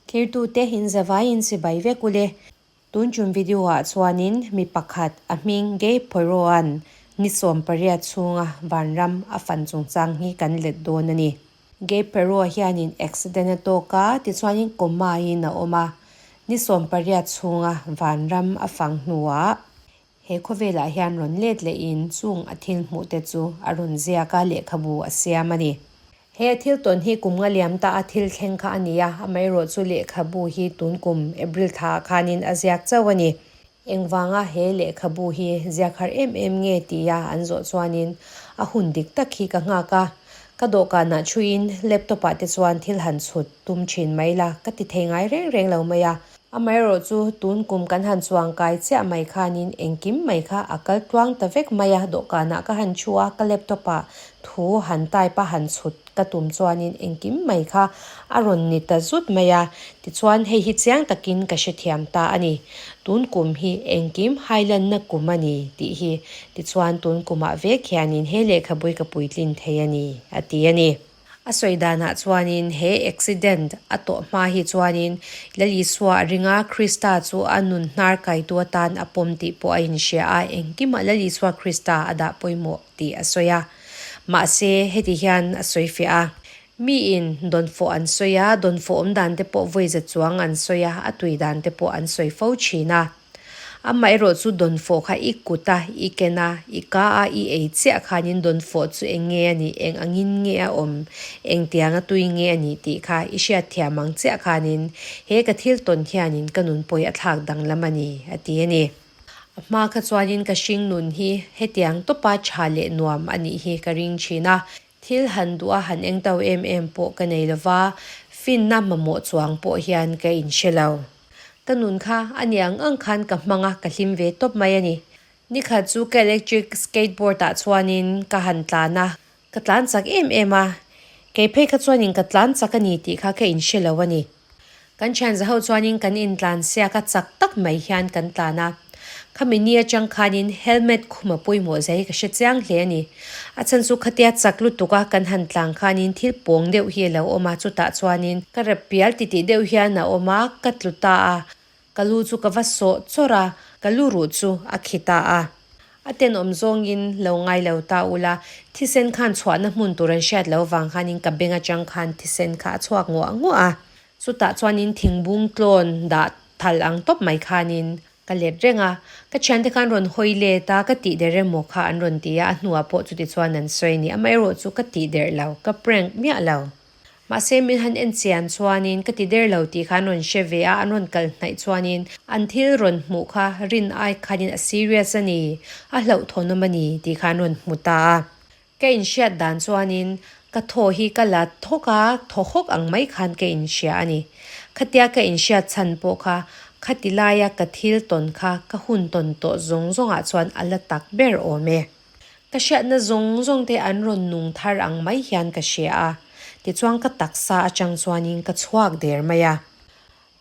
Thirtute inzavaiin chibai vek ule. Tun tum video ah chuanin mi pakhat a hming Gabe Poirot-a'n ni 18 chhunga vanram a fan chungchang hi kan let dawn a ni. Gabe Perot hianin accident a tawk a, tichuanin coma-in a awm a. Ni 18 chhunga vanram a fang hnuah he khawvelah hian rawn let lehin chung a thil hmuh te chu a rawn ziak a, lehkhabu a siam a ni. He thil tawn hi kum nga liam ta a thil thleng kha a ni a, amaherawh chu lehkhabu hi tun kum April thla ah khanin a ziak chauh a ni. Engvanga he lehkhabu hi ziak har em em nge tia an zawh chuanin a hun dik tak hi ka nghak a, ka dawhkanah thuin laptop ah te chuan thil han chhut tum thin mai la ka ti thei ngai reng reng lo mai a. Amaherawh chu tun kum kan han chuang kai chiah mai khanin engkim mai kha a kal tluang ta vek mai a, dawhkanah ka han thu a, ka laptop ah thu han type a han chhut ka tum chuanin engkim mai kha a rawn ni ta zut mai a, tichuan hei hi chiang takin ka hrethiam ta a ni. Tun kum hi engkim hailanna kum a ni tih hi, tichuan tun kumah vek hianin he lehkhabui ka puitlin thei a ni, a ti a ni. A sawi danah chuanin he accident a tawh hma hi chuanin Lal Isua a ring a, Krista chu a nun hnar kaitu atan a pawm tih pawh a inhria a, engkimah Lal Isua Krista a dah pawimawh tih a sawi a. Mahse, heti hian a sawi fiah a, Miin dawnfawh an sawi a, dawnfawh awm dan te pawh vawi za chuang an sawi a, a tui dan te pawh an sawi fo thin a. Amah erawh chu dawnfawh kha i kut a, i ken a, i ka a, i ei chiah khanin dawnfawh chu eng nge a nih, eng angin nge a awm, engtiang a tui nge a nih tih kha i hriatthiam ang chiah khanin he ka thil tawn hianin ka nunpawi a thlak danglam a ni, a ti a ni. A hma kha chuanin ka hring nun hi hetiang tawpa tha leh nuam a nih hi ka ring thin a, thil han duh a han eng tau em em pawh ka nei lova, finna mamawh chuang pawh hian ka inhre lo. Ka nun kha a ni ang ang khan ka hmang a, ka hlim ve tawp mai a ni. Nikhat chu ka electric skateboard ah chuanin ka han tlan a, ka tlan chak em em a, kei phei kha chuanin ka tlan chak a ni tih kha ka inhre lo a ni. Kan thian zaho chuanin kan intlan siak a, chak tak mai hian kan tlan a. Khami ni atang khanin helmet khum a pawimawh zia hi ka hre chiang hle a ni. A chhan chu khatia chak lutuk a kan han tlang khanin thil pawng deuh hi a lo awm a, chutah chuanin ka rep pial titih deuh hian a awm a, ka tlu ta a, ka lu chu ka va sawh chawrh a, ka lu ruh chu a khi ta a. A tenawm zawngin lo ngai lo ta ula, thisen khan chhuahna hmun tur an hriat loh vang khanin ka beng atang khan thisen kha a chhuak nguah nguah a. Chutah chuanin thingbung tlawn dah thal ang tawp mai khanin ka let reng a, ka thiante khan rawn hawi let a, ka tih der emaw kha an rawn ti a, a hnuah pawh chuti chuan an sawi a ni. Amaherawh chu ka tih der lo, ka prank miah lo. Mahse min han en chian chuanin ka ti der lo tih kha an rawn hre ve a, an rawn kal hnaih chuanin an thil rawn hmuh kha rin ai khanin a serious a ni, a hlauhthawnawm a ni tih kha an rawn hmu ta a. Ka inhriat dan chuanin ka thaw hi ka la thawk a, thaw hawk ang mai khan ka inhria a ni. Khatia ka inhriat chhan pawh kha khati laia ka thil tawn kha ka hun tawn tawh zawng zawngah chuan a la tak ber awm e. Ka hriatna zawng zawng te an rawn nung thar ang mai hian ka hria a, tichuan ka taksa atang chuanin ka chhuak der mai a.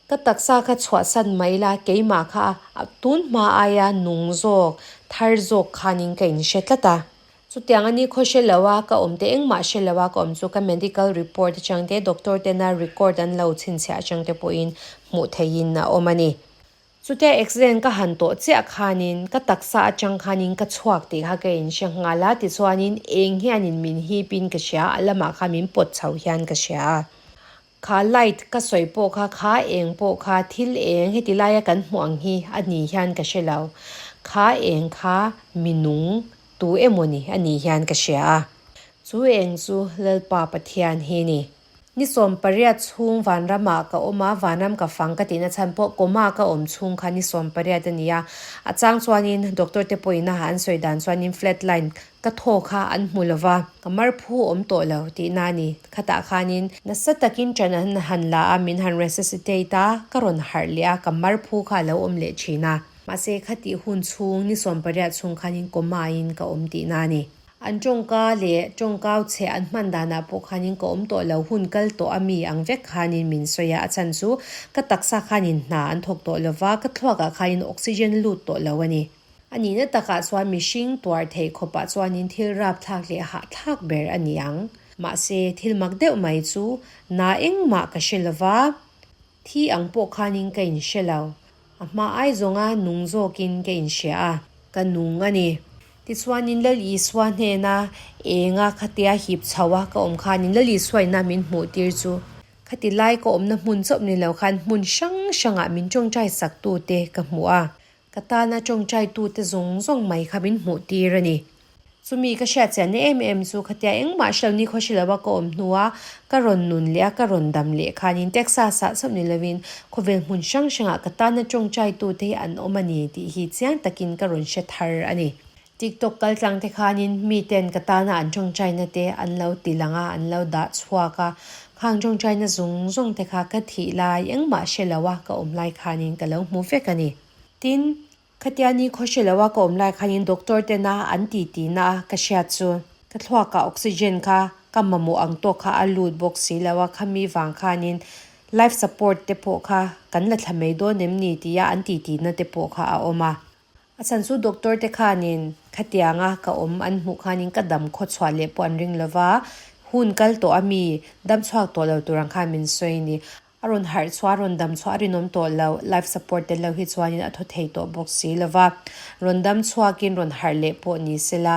Ka taksa kha chhuahsan mai la, keimah kha tun hma aia nung zawk, thar zawk khanin ka inhre tlat a. Chutiang a ni khaw hre lo a, ka awm te engmah hre lo a, ka awm chu ka medical report atang te, doctor tena record an lo chhinchhiah atang te pawhin hmuh theihin a awm a ni. Chutia accident ka han tawh chiah khanin ka taksa atang khanin ka chhuak tih kha ka inhre nghal a, tichuanin eng hianin min hipin ka hria, a lamah khan min pawt chho hian ka hria a. Kha light ka sawi pawh kha, kha eng pawh kha thil eng heti laia kan hmuh ang hi a ni hian ka hre lo. Kha eng kha minung tu emaw ni a ni hian ka hria a. Chu eng chu Lalpa Pathian hi ni. Ni 18 chhung vanramah ka awm a, vanram ka fang ka tihna chhan pawh coma ka awm chhung kha ni 18 a ni a. A chang chuanin doctor te pawhin a an sawi dan chuanin flat line Ka thaw kha an hmu lo va, ka mar phu awm tawh lo tihna a ni. Khatah khanin nasa takin ṭan an han la a, min han resuscitate a, ka rawn harh leh a, ka mar phu kha a lo awm leh ṭhin a. Mahse, khatih hun chhung ni 18 chhung khanin coma-in ka awm tihna a ni. An ṭawngka leh ṭawngkau chhe an hman danah pawh khanin ka awm tawh lo, hun kal tawh a mi ang vek khanin min sawi a, a chhan chu ka taksa khanin hna an thawk tawh lo va, ka thluakah khanin oxygen lut tawh lo a ni. A nihna takah chuan mihring tuar theih khawpah chuanin thil rapthlak leh hahthlak ber a ni ang. Mahse, thil mak deuh mai chu na engmah ka hre lova, thi ang pawh khanin ka inhre lo. A hma ai zawnga nung zawkin ka inhria a, ka nung a ni. Tichuanin Lal Isua hnena enga khatia hip chho a ka awm khanin Lal Isua ina min hmuh tir chu khati lai ka awmna hmun chauh ni lo khan hmun hrang hrangah min tawngtai sak tute ka hmu a. Ka tana tawngtai tute zawng zawng mai kha min hmuh tir a ni. Chumi ka hriat chianna em em chu khatia engmah hre lo ni khaw hre lova ka awm hnua ka rawn nun leh a ka rawn dam leh khanin Texas ah chauh ni lovin khawvel hmun hrang hrangah ka tana tawngtai tute hi an awm a ni tih hi chiang takin ka rawn hre thar a ni. TikTok kal tlang te khanin miten ka tana an tawngtaina te an lo ti lang a, an lo dah chhuak a, khang tawngtaina zawng zawng te kha ka thih lai engmah hre lo a ka awm lai khanin ka lo hmu vek a ni. Tin, Khatia ni khaw hre loa ka awm lai khanin doctor tena an ti tihna a ka hriat chu ka thluakah oxygen kha ka mamawh ang tawk kha a lut bawk si lo a, khami vang khanin life support te pawh kha kan la thla mai dawn em ni tia an ti tihna te pawh kha a awm a. A chhan chu doctor te khanin khatianga ka awm an hmuh khanin ka dam khaw chhuah leh pawh an ring lova, hun kal tawh a mi dam chhuak tawh lo tur ang khan min sawi ni. A rawn harh chhuah, a rawn dam chhuah, a rinawm tawh lo. Life support tel lo hi chuanin a thaw thei tawh bawk si lo va. Rawn dam chhuakin rawn harh leh pawh ni sela,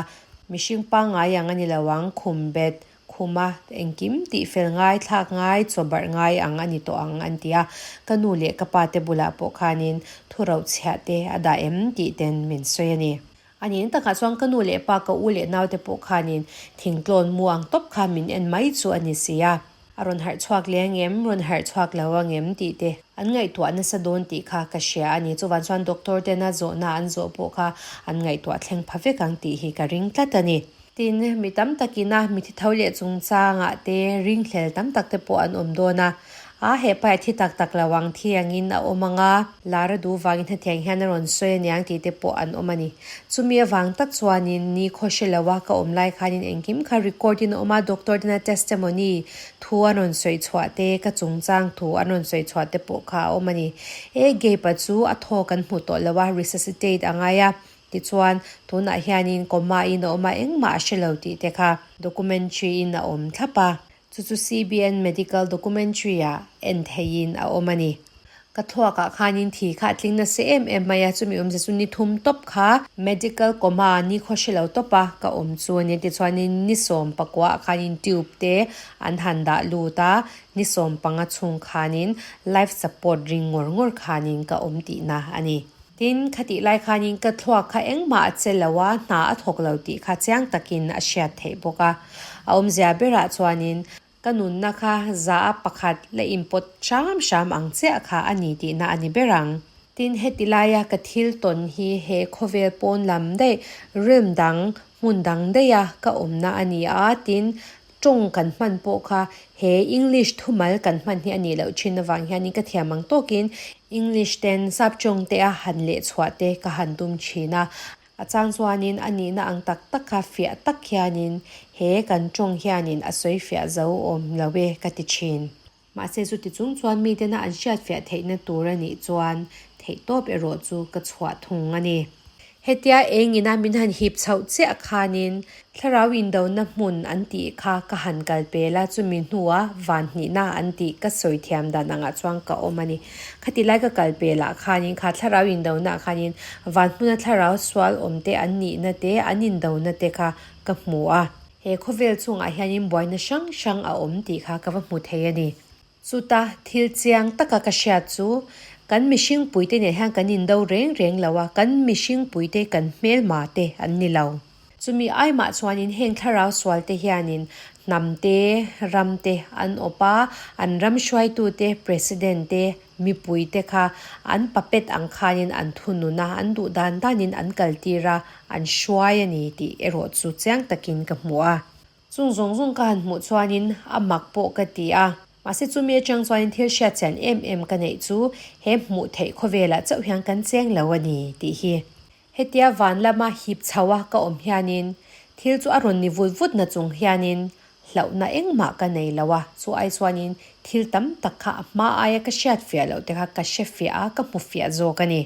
mihring pangngai ang a ni lo ang, khum bet, khuma engkim tih fel ngai, thlak ngai, chaw barh ngai ang a ni tawh ang an ti a. Ka nu leh ka pa te bulah pawh khanin thu rochhiah te a dah em tih ten min sawi a ni. A nih takah chuan ka nu leh pa, ka u leh naute pawh khanin thingtlawn mu ang tawp kha min en mai chu a ni si a. A rawn harh chhuak leh angem, rawn harh chhuak lo angem tih te an ngaihtuah nasa dawn tih kha ka hria a ni. Chuvang chuan doctor tena zawhna an zawh pawh kha an ngaihtuah thleng pha vek ang tih hi ka ring tlat a ni. Tin, mi tam takina mi thi tho leh chungchangah te ringhlel tam tak te pawh an awm dawn a. A hepa hi thi tak tak lo ang thi angin a awm ang a, lar a duh vangin hetiang hian a rawn sawi aniang tih te pawh an awm a ni. Chumi avang tak chuanin ni khaw hre lo a ka awm lai khanin engkim kha record in a awm a, doctor tena testimony thu an rawn sawi chhuah te, ka chungchang thu an rawn sawi chhuah te pawh kha a awm a ni. E Gabe-a chu a thaw kan hmu tawh lo a, resuscitate a ngai a, tichuan tunah hianin coma in a awm a, engmah a hre lo tih te kha documentary in a awm thlap a. Chu chu CBN Medical Documentary ah en theihin a awm a ni. Ka thluakah khanin thi kha a tling nasa em em mai a, chumi awmzia chu ni thum tawp kha medical coma ni khaw hre lo tawp a ka awm chu a ni. Tichuanin ni 19 ah khanin tube te an han dah lut a, ni 15 chhung khanin life support ring ngawr ngawr khanin ka awm tihna a ni. Tin, khatih lai khanin ka thluak kha engmah a che lo a, hna a thawk lo tih kha chiang takin a hriat theih bawk a. A awmzia berah chuanin ka nunna kha za a pakhat la inpawt hram hram ang chiah kha a ni tihna a ni ber ang. Tin, heti laia ka thil tawn hi he khawvel pawn lam daih, rilm dang, hmun dang daiha ka awmna a ni a, tin, Tawng kan hman pawh kha he English thumal kan hman hi a nih loh thin avang hianin ka thiam ang tawkin English ten sap tawng te a han leh chhuah te ka han tum thin a. A chang chuanin a nihna ang tak tak kha fiah tak hianin he kan tawng hianin a sawi fiah zo awm lo e ka ti thin. Mahse chuti chung chuan mitena an hriatfiah theihna tur a nih chuan theihtawp erawh chu ka chhuah thung a ni. Hetia engina min han hip chhoh chiah khanin thlarau indona hmun an tih kha ka han kal pel a, chumi hnua van hnihna an tih ka sawi thiam dan angah chuan ka awm a ni. Khati lai ka kal pelah khanin kha thlarau indona khanin van hmuna thlarau sual awmte an nihna te an indona te kha ka hmu a. He khawvel chungah hianin buaina hrang hrang a awm tih kha ka va hmu thei a ni. Chuta thil chiang taka ka hriat chu kan mihring puite nen hian kan indo reng reng lo a, kan mihring puite kan hmelma te an ni lo. Chumi aimah chuanin heng thlarau sual te hianin hnam te, ram te an awp a, an ram hruaitute, president te, Mipuite kha an puppet ang khanin an thunun a, an duh dan danin an kaltir a, an hruai a ni tih erawh chu chiang takin ka hmu a. Chung zawng zawng ka han hmuh chuanin a mak pawh ka ti a. Mahse chumi atang chuanin thil hriatchian em em ka neih chu he hmuh theih khawvelah chauh hian kan cheng lo a ni tih hi. Hetia van lama hip chho a ka awm hianin thil chu a rawn ni vut vut na chung hianin hlauhna engmah ka nei lo a, chu ai chuanin thil tam tak kha a hma aia ka hriat fiah loh te kha ka hre fiah a, ka hmu fiah zawk a ni.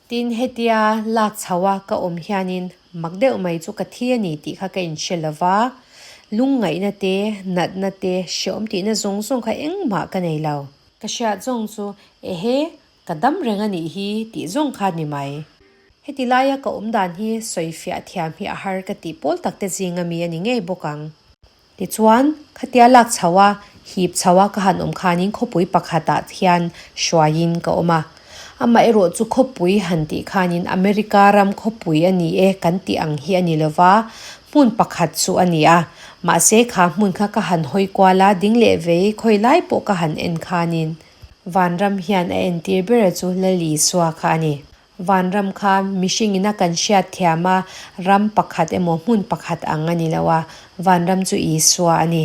Tin, hetia lak chhoa ka awm hianin mak deuh mai chu ka thi a ni tih kha ka inhre lo va, lungngaihna te, natna te, hreawm tihna zawng zawng kha engmah ka nei lo. Ka hriat zawng chu, Ehe, ka dam reng a nih hi tih zawng kha ni mai. Heti laia ka awm dan hi sawifiah thiam hi a har ka tih pawl tak te zinga mi a ni ngei bawk ang. Tichuan, khatia lak chho a, hip chho a ka han awm khanin khawpui pakhatah hian hruaiin ka awm a. Amaherawh chu khawpui han tih khanin America ram khawpui a ni e kan tih ang hi a ni lo va, hmun pakhat chu a ni a. Mahse, kha hmun kha ka han hawi kual a, ding leh vei khawi lai pawh ka han en khanin Vanram hian a entir ber chu Lal Isua kha a ni. Vanram kha mihring ina kan hriat thiam a, ram pakhat emaw hmun pakhat ang a ni lo a, vanram chu Isua a ni.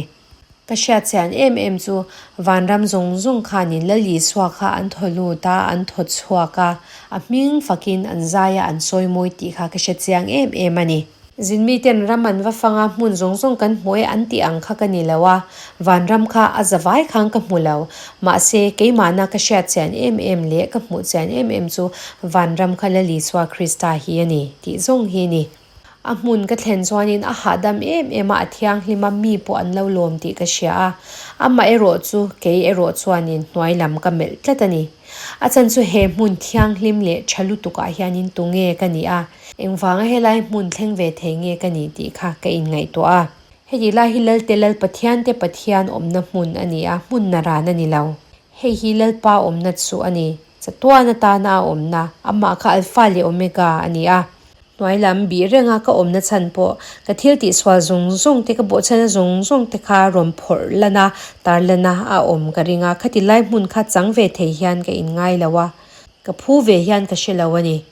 Ka hriat chian em em chu vanram zawng zawng khanin Lal Isua kha an thaw lut a, an thaw chhuak a, a hming fakin an zai a, an sawi mawi tih kha ka hre chiang em em a ni. Zinmiten ram an va fang a, hmun zawng zawng kan hmu e an tih ang kha ka ni lo a, vanram kha a za vai khan ka hmu lo. Mahse, keimahna ka hriat chian em em leh ka hmuh chian em em chu vanram kha Lal Isua Krista hi a ni tih zawng hi a ni. A hmun ka thlen chuanin a hahdam em em a, a thianghlim a, mi pawh an lo lawm tih ka hria a. Amaherawh chu kei erawh chuanin hnuai lam ka melh tlat a ni. A chan chu he hmun thianghlim leh tha lutukah hianin tunge ka nih a, engvanga helai hmun thleng ve thei nge ka nih tih kha ka inngaihtuah a. Heti lai hi Lalte Lal Pathiante Pathian awmna hmun a ni a, hmun naran a ni lo. Hei hi Lalpa awmna chu a ni, chatuan atana a awmna, amah kha Alpha leh Omega a ni a. Hnuai lam bih renga ka awmna chhan pawh ka thil tihsual zawng zawng te, ka bawhchhana zawng zawng te kha rawn phawrh lan a, tar lan a a awm ka ring a. Khati lai hmun kha chang ve thei hian ka inngai lo a, ka phu ve hian ka hre lo a ni.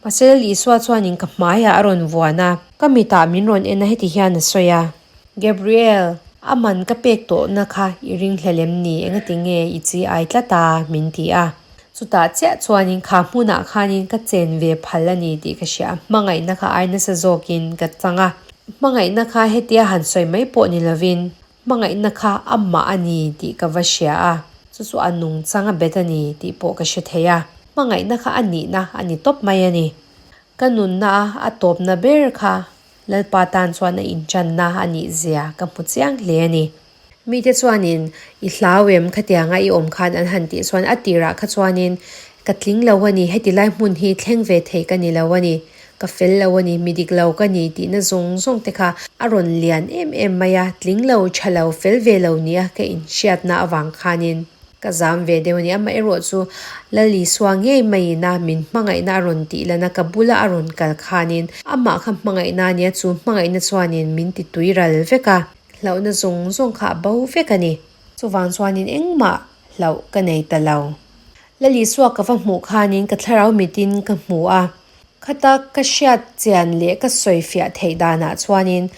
Mahse Lal Isua chuanin ka hmaiah a rawn vuan a, ka mitah min rawn en a heti hian a sawi a, Gabriel, a man ka pek tawhna kha i ring hlel em ni? Engati nge i chi ai tlat a? min ti a. Chutah chiah chuanin kha hmunah khanin ka chen ve phal a ni tih ka hria a, hmangaihna kha ai nasa zawkin ka chang a. Hmangaihna kha hetia han sawi mai pawh ni lovin hmangaihna kha amah a ni tih ka va hria a, chu chu a nungchang a bet a ni tih pawh ka hre thei a. Hmangaihna kha a nihna a ni tawp mai a ni. Ka nunna a a tawpna ber kha Lalpa tan chuan a inchanna a nih zia ka hmu chiang hle a ni. Mite chuanin i hlau em khatianga i awm khan an han tih chuan a tirah kha chuanin ka tling lo a ni, heti lai hmun hi thleng ve thei ka ni lo a ni, ka fel lo a ni, mi dik lo ka ni tihna zawng zawng te kha a rawn lian em em mai a, tling lo, tha lo, fel ve lo nia ka inhriatna avang khanin. Ka zam ve deuh a ni. Amaherawh chu Lal Isua ngei maiin a min hmangaihna a rawn tih lan a, ka bula a rawn kal khanin amah kha hmangaihna a nia, chu hmangaihna chuanin min ti tui ral vek a, hlauhna zawng zawng kha a bo vek a ni. Chuvang chuanin engmah hlauh ka nei ta lo. Lal Isua ka va hmuh khanin ka thlarau mitin ka hmu a, Khata ka hriat chian leh ka sawi fiah theih danah chuanin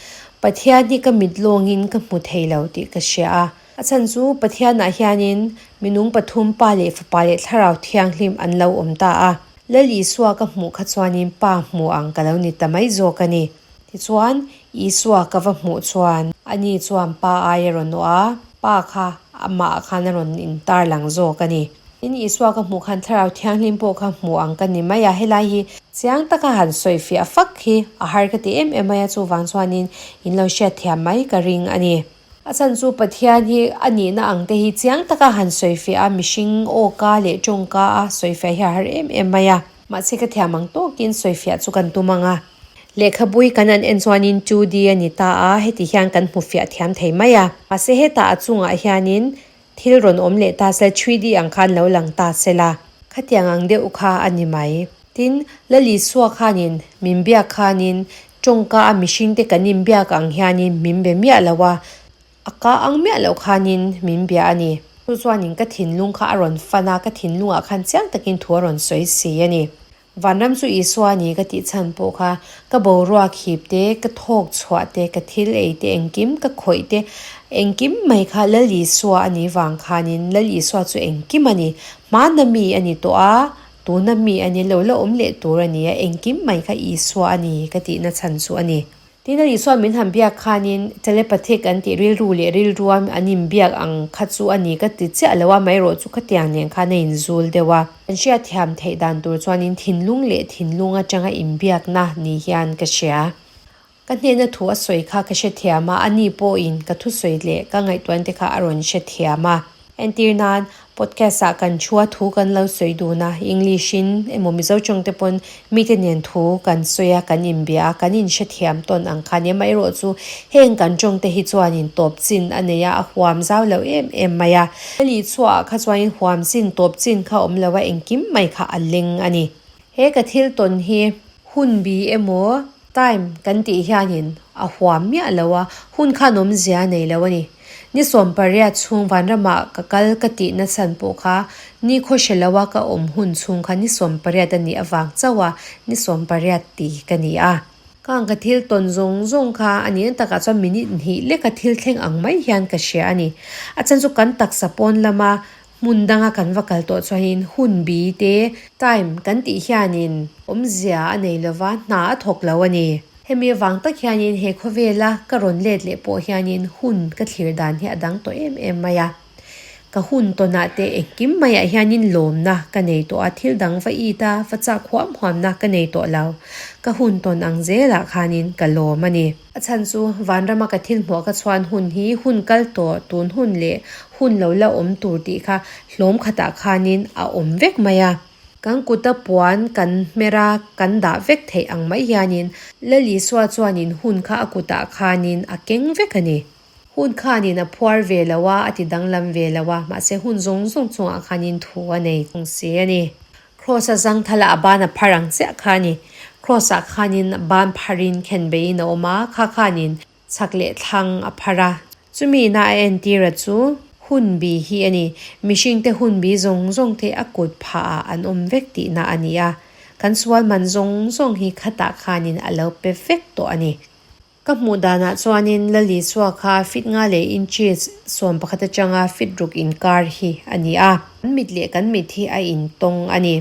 Pathian hi ka mit lawngin ka hmu thei lo tih ka hria a. A chhan chu Pathianah hianin minung pathum Pa leh Fapa leh Thlarau Thianghlim an lo awm ta a. Lal Isua ka hmuh kha chuanin Pa hmu ang ka lo ni ta mai zawk a ni. Tichuan, Isua ka va hmuh chuan ani chuan Pa ai a rawn awh a, Pa kha amah khan a rawn intar lang zawk a ni. Tin, Isua ka hmuh khan Thlarau Thianghlim pawh kha hmu ang ka ni mai a, helai hi chiang taka han sawi fiah fak hi a har ka ti em em mai a, chuvang chuanin in lo hriat thiam mai ka ring a ni. A chhan chu Pathian hi a nihna ang te hi chiang taka han sawi fiah a, mihring awka leh tawngka a sawi fiah hi a har em em mai a. Mahse ka thiam ang tawkin sawi fiah chu kan tum ang a. Lehkhabui kan an en chuanin 2D a ni ta a, heti hian kan hmu fiah thiam thei mai a. Mahse hetah a chungah hianin thil rawn awm leh ta se, 3D ang khan lo lang ta se la, khatiang ang deuh kha a ni mai. Tin, Lal Isua khanin min biak khanin tawngka a mihringte kan inbiak ang hianin min be miah lo a, A ka ang miah loh khanin min bia a ni. Chu chuanin ka thinlung kha a rawn fan a, ka thinlungah khan chiang takin thu a rawn sawi si a ni. Vanram chu Isua a ni ka tih chhan pawh kha ka boruak hip te, ka thawk chhuah te, ka thil ei te, engkim ka khawih te, engkim mai kha Lal Isua a nih vang khanin Lal Isua chu engkim a ni. Hmana mi a ni tawh a, tuna mi a ni lo, la awm leh tur a ni a, engkim mai kha Isua a ni ka tihna chhan chu a ni. Tin, ani chuan min han biak khanin telepathic an tih rilru leh rilrua an inbiak ang kha chu a ni ka ti chiah lo a, amaherawhchu khatiang nen khan a inzul deuh a. Kan hriatthiam theih dan tur chuanin thinlung leh thinlung atanga inbiakna ni hian ka hria. Ka hnehna thu a sawi kha ka hrethiam a, ani pawhin ka thusawi leh ka ngaihtuahna te kha a rawn hrethiam a. Entir nan, podcast ah kan thu a thu kan lo sawi dun a, English in emaw Mizo tawng te pawn mite nen thu kan sawi a, kan inbia a, kan inhrethiam tawn ang kha nia. Amaherawh chu heng kan tawng te hi chuanin tawp chin a nei a, a huam zau lo em em mai a. A lih chhuah ah kha chuanin huam chin tawp chin kha awm lo a, engkim mai kha a leng a ni. He ka thil tawn hi hun bi emaw time kan tih hianin a huam miah lo a, hun khan awmzia a nei lo a ni. Ni 18 chhung vanramah ka kal ka tih nachhan pawh kha ni khaw hre lo a ka awm hun chhung kha ni 18 a nih avang chauh a ni 18 ti ka ni a. Kang ka thil tawn zawng zawng kha a nih takah chuan minute hnih leka thil thleng ang mai hian ka hria a ni. A chhan chu kan taksa pawn lama Hmun danga kan va kal tawh chuanin hun bi te, time, kan tih hianin awmzia a nei lova, hna a thawk lo a ni. Hemi avang tak hianin he khawvela ka rawn let leh pawh hianin hun ka thlir dan hi a dang tawh em em mai a. Ka hun tawnah te engkim maiah hianin lawmna ka nei tawh a, thil dang va it a, va chak huam huamna ka nei tawh lo. Ka hun tawn ang zelah khanin ka lawm a ni. A chhan chu vanrama ka thil hmuah ka chhuan hun hi hun kal tawh tun hun leh hun lo la awm tur tih kha hlawm khatah khanin a awm vek mai a. Kan kuta puan kan hmer a, kan dah vek theih ang mai hianin Lalisua chuanin hun kha a kutah khanin a keng vek a ni. Hun khanin a phuar ve lo a, a ti danglam ve lo a, mahse hun zawng zawng chungah khanin thu a nei thung si a ni. Kraws a zang thal a, a ban a phar ang chiah kha a ni. Kraws ah khanin ban pharin khen beiin a awm a, kha khanin chhak leh thlang a phar a. Chumi ina a entir a chu hun bi hi a ni. Mihringte hun bi zawng zawng te a kut phah ah an awm vek tihna a ni a. Kan sual man zawng zawng hi khatah khanin a lo pe vek tawh a ni. Ka hmuh danah chuanin Lali Sua kha fit nga leh inches 11 atanga fit ruk inkar hi a ni a. Kan mit leh kan mit hi a intawng a ni.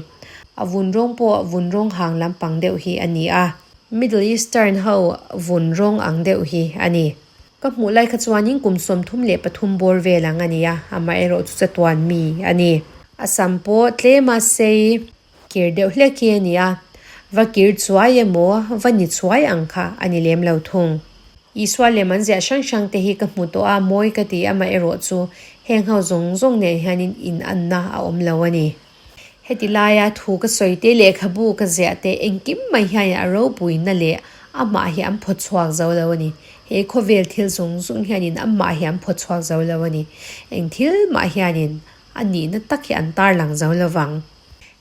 A vun rawng pawh vun rawng hang lampang deuh hi a ni a. Middle Eastern ho vun rawng ang deuh hi a ni. Ka hmuh lai kha chuanin kum 33 bawr vel ang a ni a, amaherawh chu chatuan mi a ni. A sam pawh tlema sei Kir deuh hlek hi a ni a, va kir chuai emaw, va ni chuai ang kha a ni lem lo thung. Isua lem an ziah hrang hrang te hi ka hmu tawh a, mawi ka ti amaherawh chu heng ho zawng zawng nen hianin in anna a awm lo a ni. Heti laia thu ka sawi te, lehkhabu ka ziah te engkim mai hianin a ropuina leh amah hi an phaw chhuak zo lo a ni. He khawvel thil zawng zawng hianin amah hi an phaw chhuak zo lo a ni. Eng thil mah hianin a nihna tak hi an tarlang zo lo vang.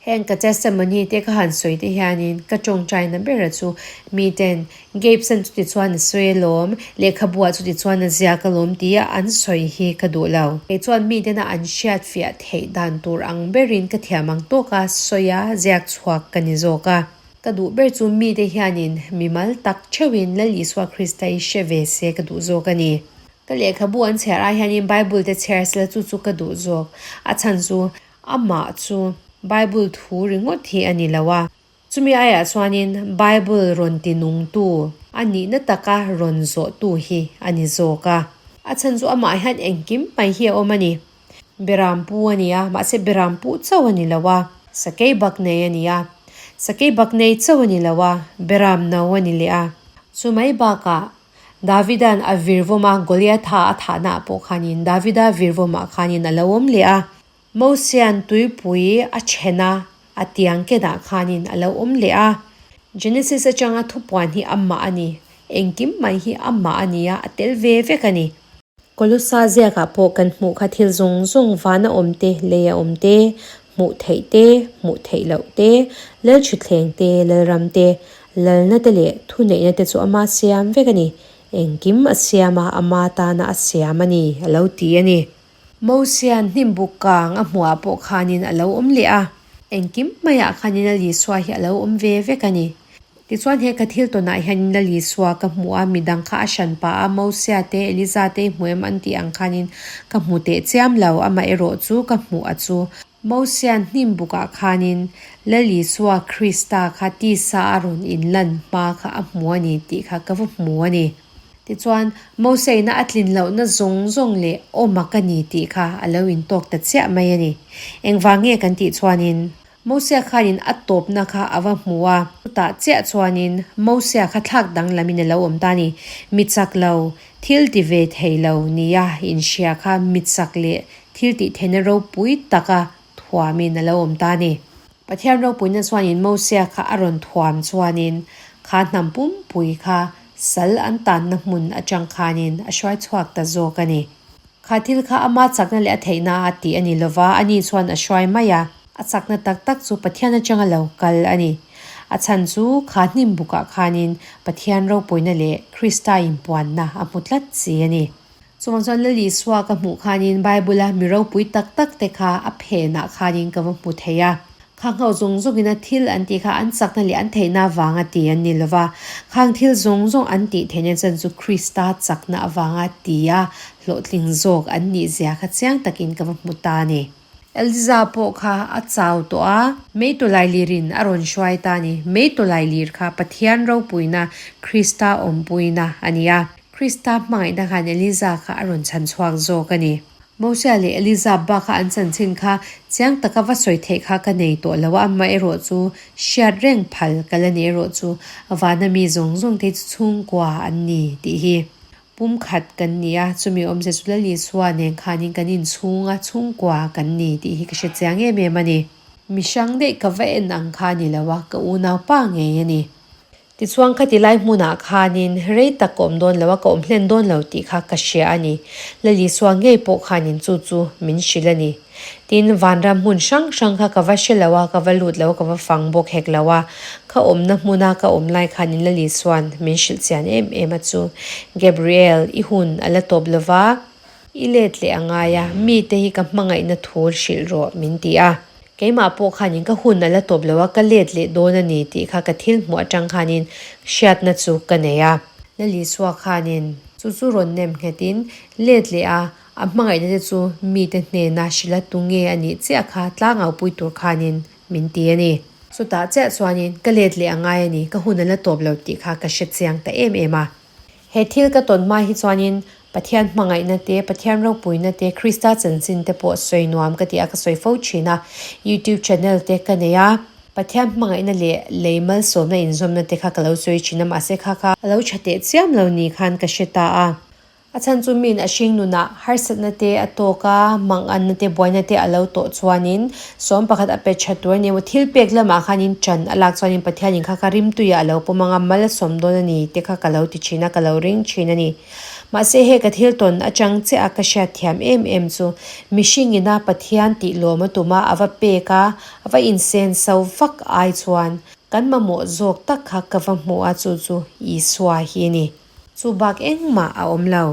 Heng ka testimony te ka han sawi te hianin ka tawngtaina bera chu miten Gabeson chuti chuan a sawi alawm, lehkhabuah chuti chuan a ziak alawm tia an sawi hi ka duh lo. Kei chuan mitena an hriatfiah theih dan tur ang berin ka thiam ang tawka sawi a ziak chhuak ka ni zawk a. Ka duh ber chu mite hianin mimal tak theuhin Lal Isua Krista hi hre ve se ka duh zawk a ni. Ka lehkhabu an chhiar ai hianin Bible te chhiar sela chu chu ka duh zawk. A chhan chu Amah chu Bible thu ringawt hi a ni lo a, chumi aiah chuanin Bible rawn ti nungtu, a nihna taka rawn zawhtu hi a ni zawk a. A chhan chu amah hian engkim mai hi a awm a ni. Beram pu a ni a, mahse beram pu chauh a ni lo a, sakei bak nei a ni a, sakei bak nei chauh a ni lo a, beram no a ni leh a. Chumai bakah Davida'n a virvawma Goliatha a thahnaah pawh khanin Davida virvawmah khanin a lo awm leh a. Mosia'n tuipui a then a, a tiang kenah khanin a lo awm leh a. Genesis atanga thupuan hi amah a ni. Engkim mai hi amah a ni a, a tel ve vek a ni. Kolosa ziakah pawh kan hmuh kha thil zawng zawng vana awm te, leia awm te, hmuh theih te, hmuh theih loh te, lalthutthleng te, lalram te, lalna te leh thuneihna te chu ama siam vek a ni. Engkim a siam a, ama tana a siam a ni, a lo ti a ni. Mosia'n hnimbuk kang a hmuhah pawh khanin a lo awm leh a, engkim maiah khanin a Lisua hi a lo awm ve vek a ni. Tichuan he ka thil tawnah hianin Lal Isua ka hmu a, midang kha a hran pah a, Mosia te, Eliza te i hmu em an tih ang khanin ka hmu teh chiam lo, amaherawh chu ka hmuh a chu. Mosia'n hnim bukah khanin Lal Isua Krista kha tisa a rawn inlan hma kha a hmu a ni tih kha ka va hmu a ni. Tichuan, Mosiaina a tlin lohna zawng zawng leh awma ka ni tih kha a lo intawk ta chiah mai a ni. Engvang nge kan tih chuanin, Mosia khanin a tawpna kha a va hmu a, chutah chiah chuanin Mosia kha thlak danglamin a lo awm ta a ni. Mi chak lo, thil ti ve thei lo nia inhria kha mi chak leh thil tih theihna ropui taka thuamin a lo awm ta a ni. Pathian ropuina chuanin Mosia kha a rawn thuam chuanin kha hnam pumpui kha sal an tanna hmun atang khanin a hruai chhuak ta zawk a ni. Kha thil kha ama chakna leh a theihna a tih a ni lova, ani chuan a hruai mai a. A chakna tak tak chu Pathian atanga lo kal a ni. A chhan chu kha hnim bukah khanin Pathian ropuina leh Krista inpuanna a hmu tlat si a ni. Chuvang chuan Lal Isua ka hmuh khanin Bible-a mi ropui tak tak te kha a phenah khanin ka va hmu thei a. Kha nghauh zawng zawngin a thil an tih kha an chakna leh an theihna avanga ti an ni lova, khang thil zawng zawng an tih theihna chan chu Krista chakna avanga ti a hlawhtling zawk an nih zia kha chiang takin ka va hmu ta a ni. Eliza pawh kha a chau tawh a, Meitawlai lirin a rawn hruai ta a ni. Meitawlai lir kha Pathian ropuina, Krista awmpuina a ni a. Krista hmangaihna khan Eliza kha a rawn chhan chhuak zawk a ni. Mosia leh Eliza bak a an chanchin kha chiang taka va sawi theih kha ka nei tawh lo a, amaherawh chu hriat reng phal ka la nei erawh chu vana mi zawng zawng te chu chhungkua an ni tih hi pumkhat kan ni a, chumi awmzia chu Lal Isua nen khanin kan inchhung a, chhungkua kan ni tih hi ka hre chiang em em a ni. Mihrang daih ka va en ang kha a ni lo a, ka unaupa ngei a ni. Tichuan khati lai hmunah khanin rei tak ka awm dawn lo a, ka awm hlen dawn lo tih kha ka hria a ni. Lal Isua ngei pawh khanin chu chu min hrilh a ni. Tin, vanram hmun hrang hrang kha ka va hre lo a, ka va lut lo a, ka va fang bawk hek lo a. Ka awmna hmuna ka awm lai khanin Lal Isua'n min hrilh chian em em a chu, Gabriel, i hun a la tawp lo va, i let leh a ngai a, mite hi ka hmangaihna thu hrilh rawh min ti a. Keimah pawh khanin ka hun a la tawp lo a, ka let leh dawn a ni tih kha ka thil hmuh atang khanin hriatna chu ka nei a. Lal Isua khanin chu chu rawn nem nghetin let leh a, a hmangaihna te chu mite hnena hrilh a tu nge a nih chiah kha tlangau pui tur khanin min ti a ni. Chutah chiah chuanin ka let leh a ngai a ni, ka hun a la tawp lo tih kha ka hre chiang ta em em a. He thil ka tawn hma hi chuanin Pathian hmangaihna te, Pathian ropuina te, Krista chanchin te pawh sawi nuam ka ti a, ka sawi fo thin a. YouTube channel te ka nei a, Pathian hmangaihna leh lei malsawmna inzawmna te kha ka lo sawi thin a, mahse kha kha a lo tha teh chiam lo ni khan ka hre ta a. A chhan chu min a hring nunah harsatna te a tawk a, manganna te buaina te a lo tawh chuanin sawm pakhat a pe tha tur a ni emaw thil pek lamah khanin ṭan a lak chuanin Pathianin kha kha rimtuiah a lo pawm ang a, mal a sawm dawn a ni te kha ka lo ti thin a, ka lo ring thin a ni. Mahse he ka thil tawn atang chiah a ka hriat thiam em em chu mihringina Pathian tih lawm a tum a, a va pek a, a va insen so vak ai chuan kan mamawh zawk tak kha ka va hmuh a chu chu Isua hi a ni. Chu bak engmah a awm lo.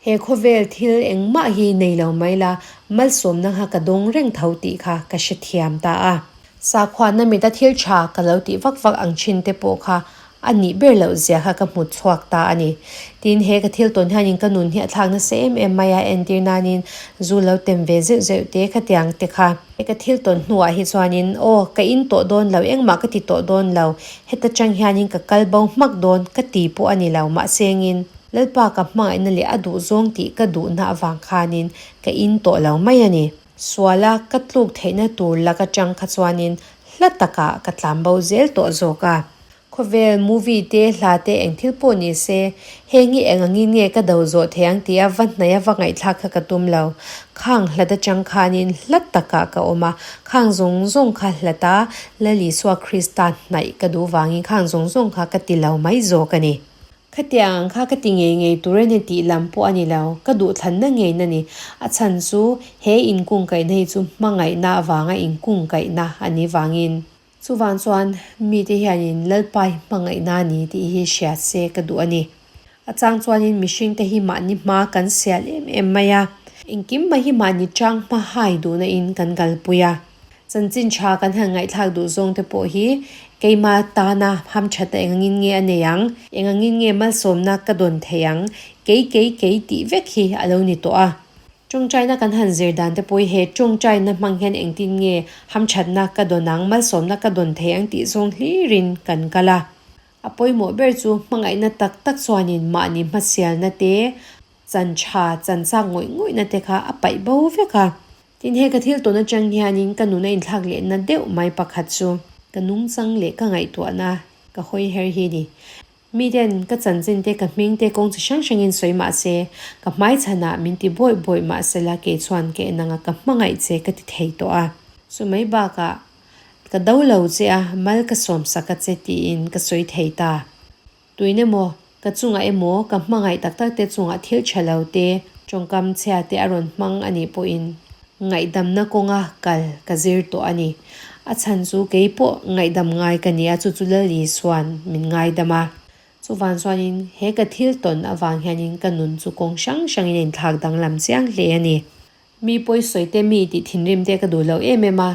He khawvel thil engmah hi nei lo mai la, malsawmna kha ka dawng reng tho tih kha ka hrethiam ta a. Sakhuana mita thil tha ka lo tih vak vak ang thin te pawh kha a nih ber loh zia kha ka hmu chhuak ta a ni. Tin, he ka thil tawn hianin ka nun hi a thlak nasa em em mai a, entir nanin zu lo tem ve zeuh zeuh te khatiang te kha. He ka thil tawn hnuah hi chuanin aw ka in tawh dawn lo, engmah ka ti tawh dawn lo, heta tang hianin ka kal bo hmak dawn ka ti pawh a ni lo, mahsengin Lalpa ka hmangaihna leh a duh zawng tih ka duhna avang khanin ka in tawh lo mai a ni. Suala ka tluk theihna tur lak atang kha chuanin hla takah ka tlan bo zel tawh zawk a. Khawvel movie te, hla te eng thil pawh ni se, heng hi eng angin nge ka do zawh thei ang tia va hnaih a va ngaihthlak kha ka tum lo. Khang hlat atang khanin hla takah ka awm a, khang zawng zawng kha hlat a, Lal Isua Krista hnaih ka duh vangin khang zawng zawng kha ka ti lo mai zawk a ni. Khatiang ang kha ka ti ngei ngei tur a ni tih lam pawh a ni lo, ka duhthlanna ngeina ni. A chhan chu he inkungkaihna hi chu hmangaihna avanga inkungkaihna a nih vangin. Chuvang chuan mite hianin Lalpa hi hmangaihna a ni tih hi hria se ka duh a ni. A chang chuanin mihringte hi mahni hma kan sial em em mai a, engkim mai hi mahni chang hma hai duhna in kan kalpui a. Chanchin tha kan han ngaihthlak duh zawng te pawh hi keima tana hamthatna engangin nge a nei ang, engangin nge malsawmna ka dawn thei ang, kei kei kei tih vek hi a lo ni tawh a. Tawngtaina kan han zir dan te pawh hi he tawngtaina hmang hian engtin nge hamthatna ka dawn ang, malsawmna ka dawn thei ang tih zawng hlirin kan kal a. A pawimawh ber chu hmangaihna tak tak chuanin mahni hmasialna te, chan tha, chan chak ngawih ngawihna te kha a paih bo vek a. Tin, he ka thil tawn atang hianin ka nuna inthlak lehna deuh mai pakhat chu ka nungchang leh ka ngaihtuahna ka hawi her hi ni. Miten ka chanchin te ka hming te kawng chi hrang hrangin sawi mah se, ka hmaichhanah min ti bawih bawih mah sela kei chuan ka en anga ka hmangaih che ka ti thei tawh a. Chu mai bakah ka do lo che a, mal ka sawm sak a che tiin ka sawi thei ta. Tuin emaw, ka chungah emaw, ka hmangaih tak tak te chungah thil tha lo te, tawngkam chhia te a rawn hmang a nih pawhin ngaihdamna kawnga kal ka zir tawh a ni. A chhan chu kei pawh ngaihdam ngai ka ni a, chu chu Lal Isua'n min ngaidam a. Chuvan chuanin he ka thil tawn avang hianin ka nun chu kawng hrang hrangin a inthlak danglam chiang hle a ni. Mi pawisawi te mi tih thinrim te ka duh lo em em a,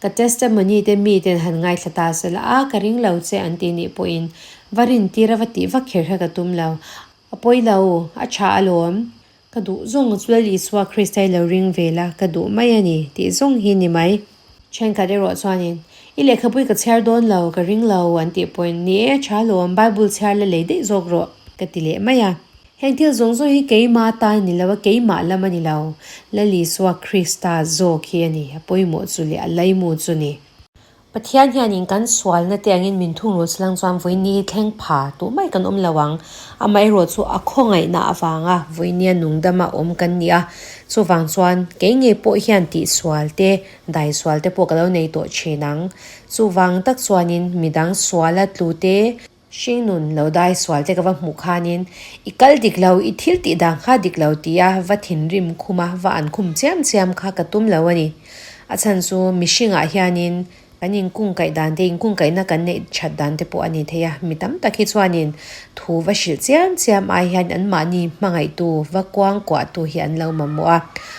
ka testimony te mi ten han ngaithla ta se la, a ka ring lo che an tih nih pawhin va rin tir a va tih vak kher kha ka tum lo. A pawi lo, a tha alawm. Ka duh zawng chu Lal Isua Krista i lo ring ve la, ka duh mai a ni tih zawng hi ni mai. Thenkhat erawh chuanin, I lehkhapui ka chhiar dawn lo, ka ring lo, an tih pawhin, Ni e, tha alawm, Bible chhiar la lei daih zawk rawh, ka ti leh mai a. Heng thil zawng zawng hi keimah tan a ni lo a, keimah lam a ni lo. Lal Isua Krista zawk hi a ni, a pawimawh chu leh a laimu chu ni. Pathian hianin kan sualna te angin min thungrul chilang chuan vawiini hi thleng pha tuh mai kan awm lo ang. Amaherawh chu a khawngaihna avanga vawiinia nungdama awm kan ni a, chuvang chuan kei ngei pawh hian tihsual te, daisual te pawh ka lo nei tawh thin ang. Chuvang tak chuanin midang suala tlu te, hringnun lo daisual te ka va hmuh khanin i kal dik lo, i thil tih dan kha dik lo tia va thinrim khum a, va an khum chiam chiam kha ka tum lo a ni. A chhan chu mihringah hianin kan inkungkaih dan te, inkungkaihna kan neih that dan te pawh a ni thei a. Mi tam tak hi chuanin thu va hrilh chiam chiam ai hian anmahni hmangaihtu va kuangkuahtu hi an lo mamawh a.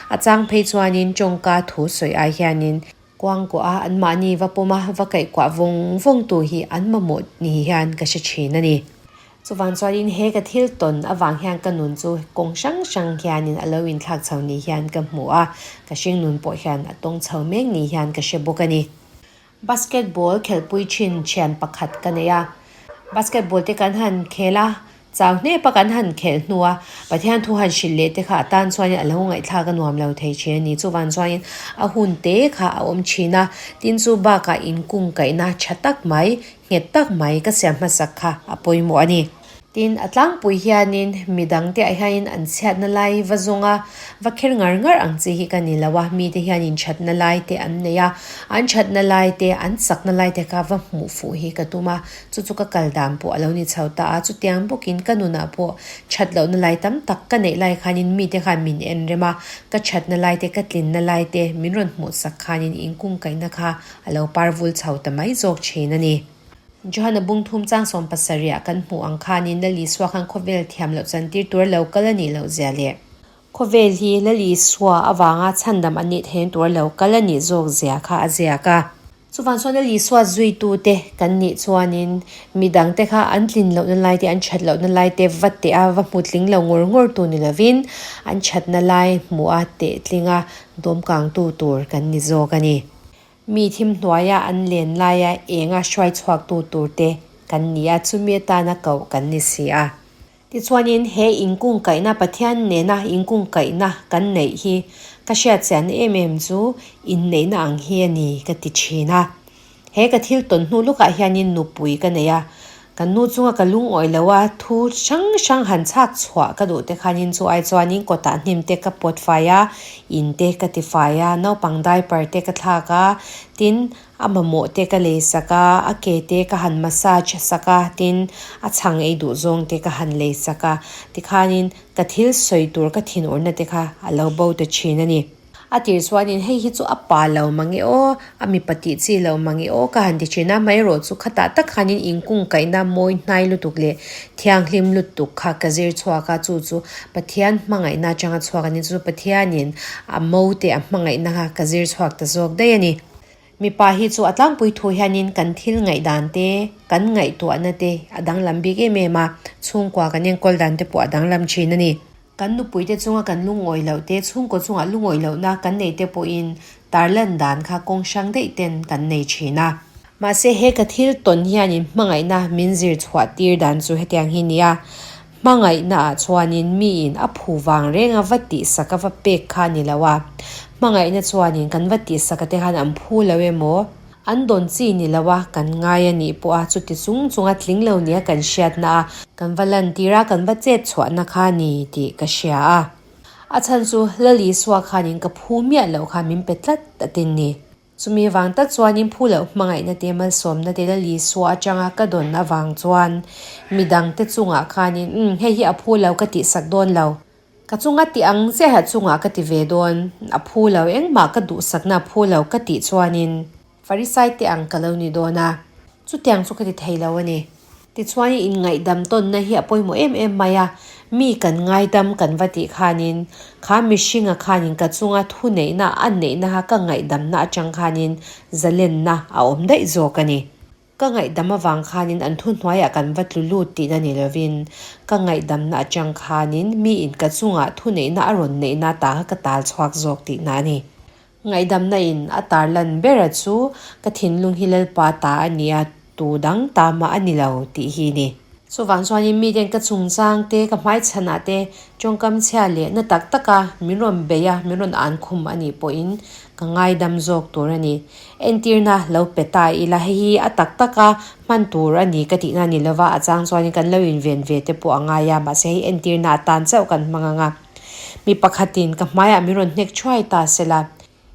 A chang phei chuanin tawngka thu sawi ai hianin kuangkuah a, anmahni va pawm a, va kaihkuah vawng vawng tu hi an mamawh ni hian ka hre thin a ni. Chuvang chuanin he ka thil tawn avang hian ka nun chu kawng hrang hrang hianin a lo inthlak chho ni hian ka hmu a, ka hringnun pawh hian a tawng chho mek ni hian ka hre bawk a ni. Basketball khelhpui thin thian pakhat ka nei a, basketball te kan han khel a, chau hnep a kan han khelh hnu a, Pathian thu han hrilh leh te kha a tan chuanin a lo ngaihthlak a nuam lo thei thin a ni. Chuvang chuanin a hun te kha a awm thin a, tin chu bakah inkungkaihna tha tak mai, nghet tak mai ka siam hmasak kha a pawimawh a ni. Tin, a tlangpui hianin midangte ah hianin an chhiatna lai va zawng a, va kher ngar ngar ang chi hi ka ni lo a, mite hianin thatna lai te an nei a, an thatna lai te, an chakna lai te kha va hmuh fuh hi ka tum a, chu chu ka kal dan pawh a lo ni chho ta a, chutiang bawkin ka nunah pawh that lohna lai tam tak ka neih lai khanin mite khan min en rem a, ka thatna lai te, ka tlinna lai te min rawn hmuh sak khanin inkungkaihna kha a lo par vul chho ta mai zawk thin a ni. Johana bung thum chang 70 ah kan hmuh ang khanin Lal Isua khan khawvel thiam loh chantir tur lo kal a nih loh zia leh khawvel hi Lal Isua avanga chhandam an nih theihna tur lo kal a nih zawk zia kha a ziak a. Chuvang chuan Lal Isua zuitute kan nih chuanin midangte kha an tlin lohna lai te, an that lohna lai te va teh a, va hmu tling lo ngawr ngawr tu ni lovin an thatna lai hmuh a teh tling a dawmkangtu tur kan ni zawk a ni. Mi thim hnuaia an len laia enga hruai chhuaktu turte kan ni a, chumi atana koh kan ni si a. Tichuanin he inkungkaihna, Pathian nena inkungkaihna kan neih hi ka hriatchianna em em chu inneihna ang hi a ni ka ti thin a. He ka thil tawn hnu lukah hianin nupui ka nei a, Ka nu chunga ka lungawi lo a, thu hrang hrang han chhak chhuah ka duh te khanin chu ai chuanin kawtah hnim te ka pawt fai a, in te ka ti fai a, naupang diaper te ka thlak a, tin a mamawh te ka lei sak a, a ke te ka han massage sak a, tin a chhang ei duh zawng te ka han lei sak a, tikhanin ka thil sawi tur ka thinurna te kha a lo bo ta thin a ni. A tir chuanin hei hi chu a pa lo mang e aw, a mipa tih chi lo mang e aw ka han ti thin a, amaherawh chu khatah tak khanin inkungkaihna mawi hnai lutuk leh thianghlim lutuk kha ka zir chhuak a, chu chu Pathian hmangaihna atanga chhuak a ni, chu chu Pathianin a mo te a hmangaihna kha ka zir chhuak ta zawk daih a ni. Mipa hi chu a tlangpui thu hianin kan thil ngaihdan te, kan ngaihtuahna te a danglam bik em em a, chhungkua kan enkawl dan te pawh a danglam thin a ni. Kan nupuite chunga kan lungawi loh te, chhungkaw chunga lungawi lohna kan nei te pawhin tarlan dan kha kawng hrang daih ten kan nei thin a. Mahse he ka thil tawn hianin hmangaihna min zir chhuah tir dan chu hetiang hi nia. Hmangaihna ah chuanin miin a phu vang reng a va tihsak a va pek kha a ni lo a. Hmangaihna chuanin kan va tihsak a te khan an phu lo emaw? An dawn chi ni lo a, kan ngai a nih pawh a, chuti chung chunga tling lo nia kan hriatna a, kan va lantir a, kan va chet chhuahna kha a ni tih ka hria a. A chhan chu Lal Isua khanin ka phu miah loh kha min pe tlat a tin ni. Chumi vang tak chuanin phu loh hmangaihna te malsawmna te Lal Isua atanga ka dawn avang chuan midangte chungah khanin umm hei hi a phu lo ka tihsak dawn lo. Ka chunga ti ang chiaha chungah ka ti ve dawn, a phu lo, engmah ka duhsakna a phu lo ka tih chuanin Farisai te ang ka lo ni dawn a, chutiang chu ka ti thei lo a ni. Tichuanin inngaihdam tawnna hi a pawimawh em em mai a, mi kan ngaidam kan va tih khanin kha mihringa khanin ka chunga thuneihna a neihna kha ka ngaihdamna atang khanin zalenna a awm daih zawk a ni. Ka ngaihdam avang khanin an thuhnuaiah kan va tlu lut tihna ni lovin, ka ngaihdamna atang khanin miin ka chungah thuneihna a rawn neihna ta kha ka tal chhuak zawk tihna a ni. Ngaihdamna in a tarlan bera chu ka thinlung hi Lalpa ta a ni a, tu dang ta mah a ni lo tih hi ni. Chuvang chuanin miten ka chungchang te, ka hmaichhanah te tawngkam chhia leh na tak taka min rawn bei a, min rawn an khum a nih pawhin ka ngaidam zawk tur a ni. Entirna lo pe ta ila hei hi a tak taka hman tur a ni ka tihna ni lova a chang chuanin kan lo inven ve te pawh a ngai a, mahse hei entirna atan chauh kan hmang ang a. Mi pakhatin ka hmaiah min rawn hnek thuai ta sela,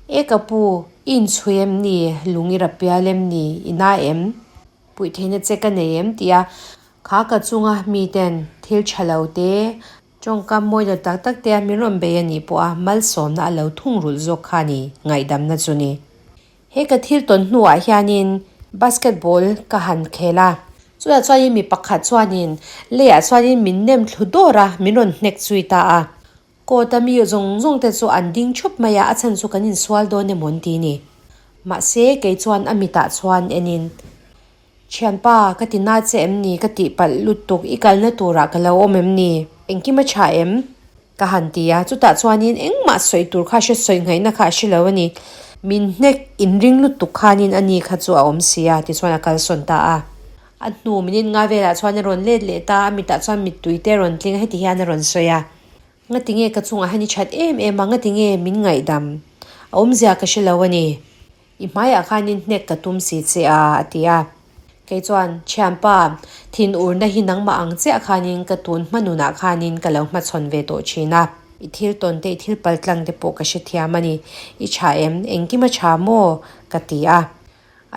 E ka pu, i inchhui em ni? Lung i rapial em ni? I na em? Puih theihna che ka nei em? Tia kha ka chunga miten thil tha lo te, tawngkam mawi lo tak tak te a min rawn bei a nih pawh a malsawmna a lo thungrulh zawk kha a ni, ngaihdamna chu ni. He ka thil tawn hnuah hianin basketball ka han khel a, chutah chuanin mi pakhat chuanin leiah chuanin min nem thlu dawr a, min rawn hnek zui ta a. Court a mi zawng zawng te chu an ding thup mai a, a chhan chu kan insual dawn emaw an ti ni. Mahse, kei chuan a mitah chuan enin, Thianpa, ka ti na che em ni? Ka tih palh lutuk, i kalna turah ka lo awm em ni? Engkim a tha em? Ka han ti a, chutah chuanin engmah sawi tur kha hre sawi ngaihna kha a hre lo a ni. Min hnek inring lutuk khanin a ni kha chu a awm si a, tichuan a kalsawn ta a. A hnu minute nga velah chuan a rawn let leh ta a, a mitah chuan mittui te a rawn tling a, heti hian a rawn sawi a. Ngati nge ka chungah hian i that em em a, ngati nge min ngaihdam? A awmzia ka hre lo a ni. I hmaiah khanin hnek ka tum si che a, a ti a. Kei chuan, Thianpa, thinurna hi nangmah ang chiah khanin ka tun hma nunah khanin ka lo hmachhawn ve tawh thin a. I thil tawn te, i thil paltlang te pawh ka hrethiam a ni. I tha em? Engkim a tha maw? ka ti a.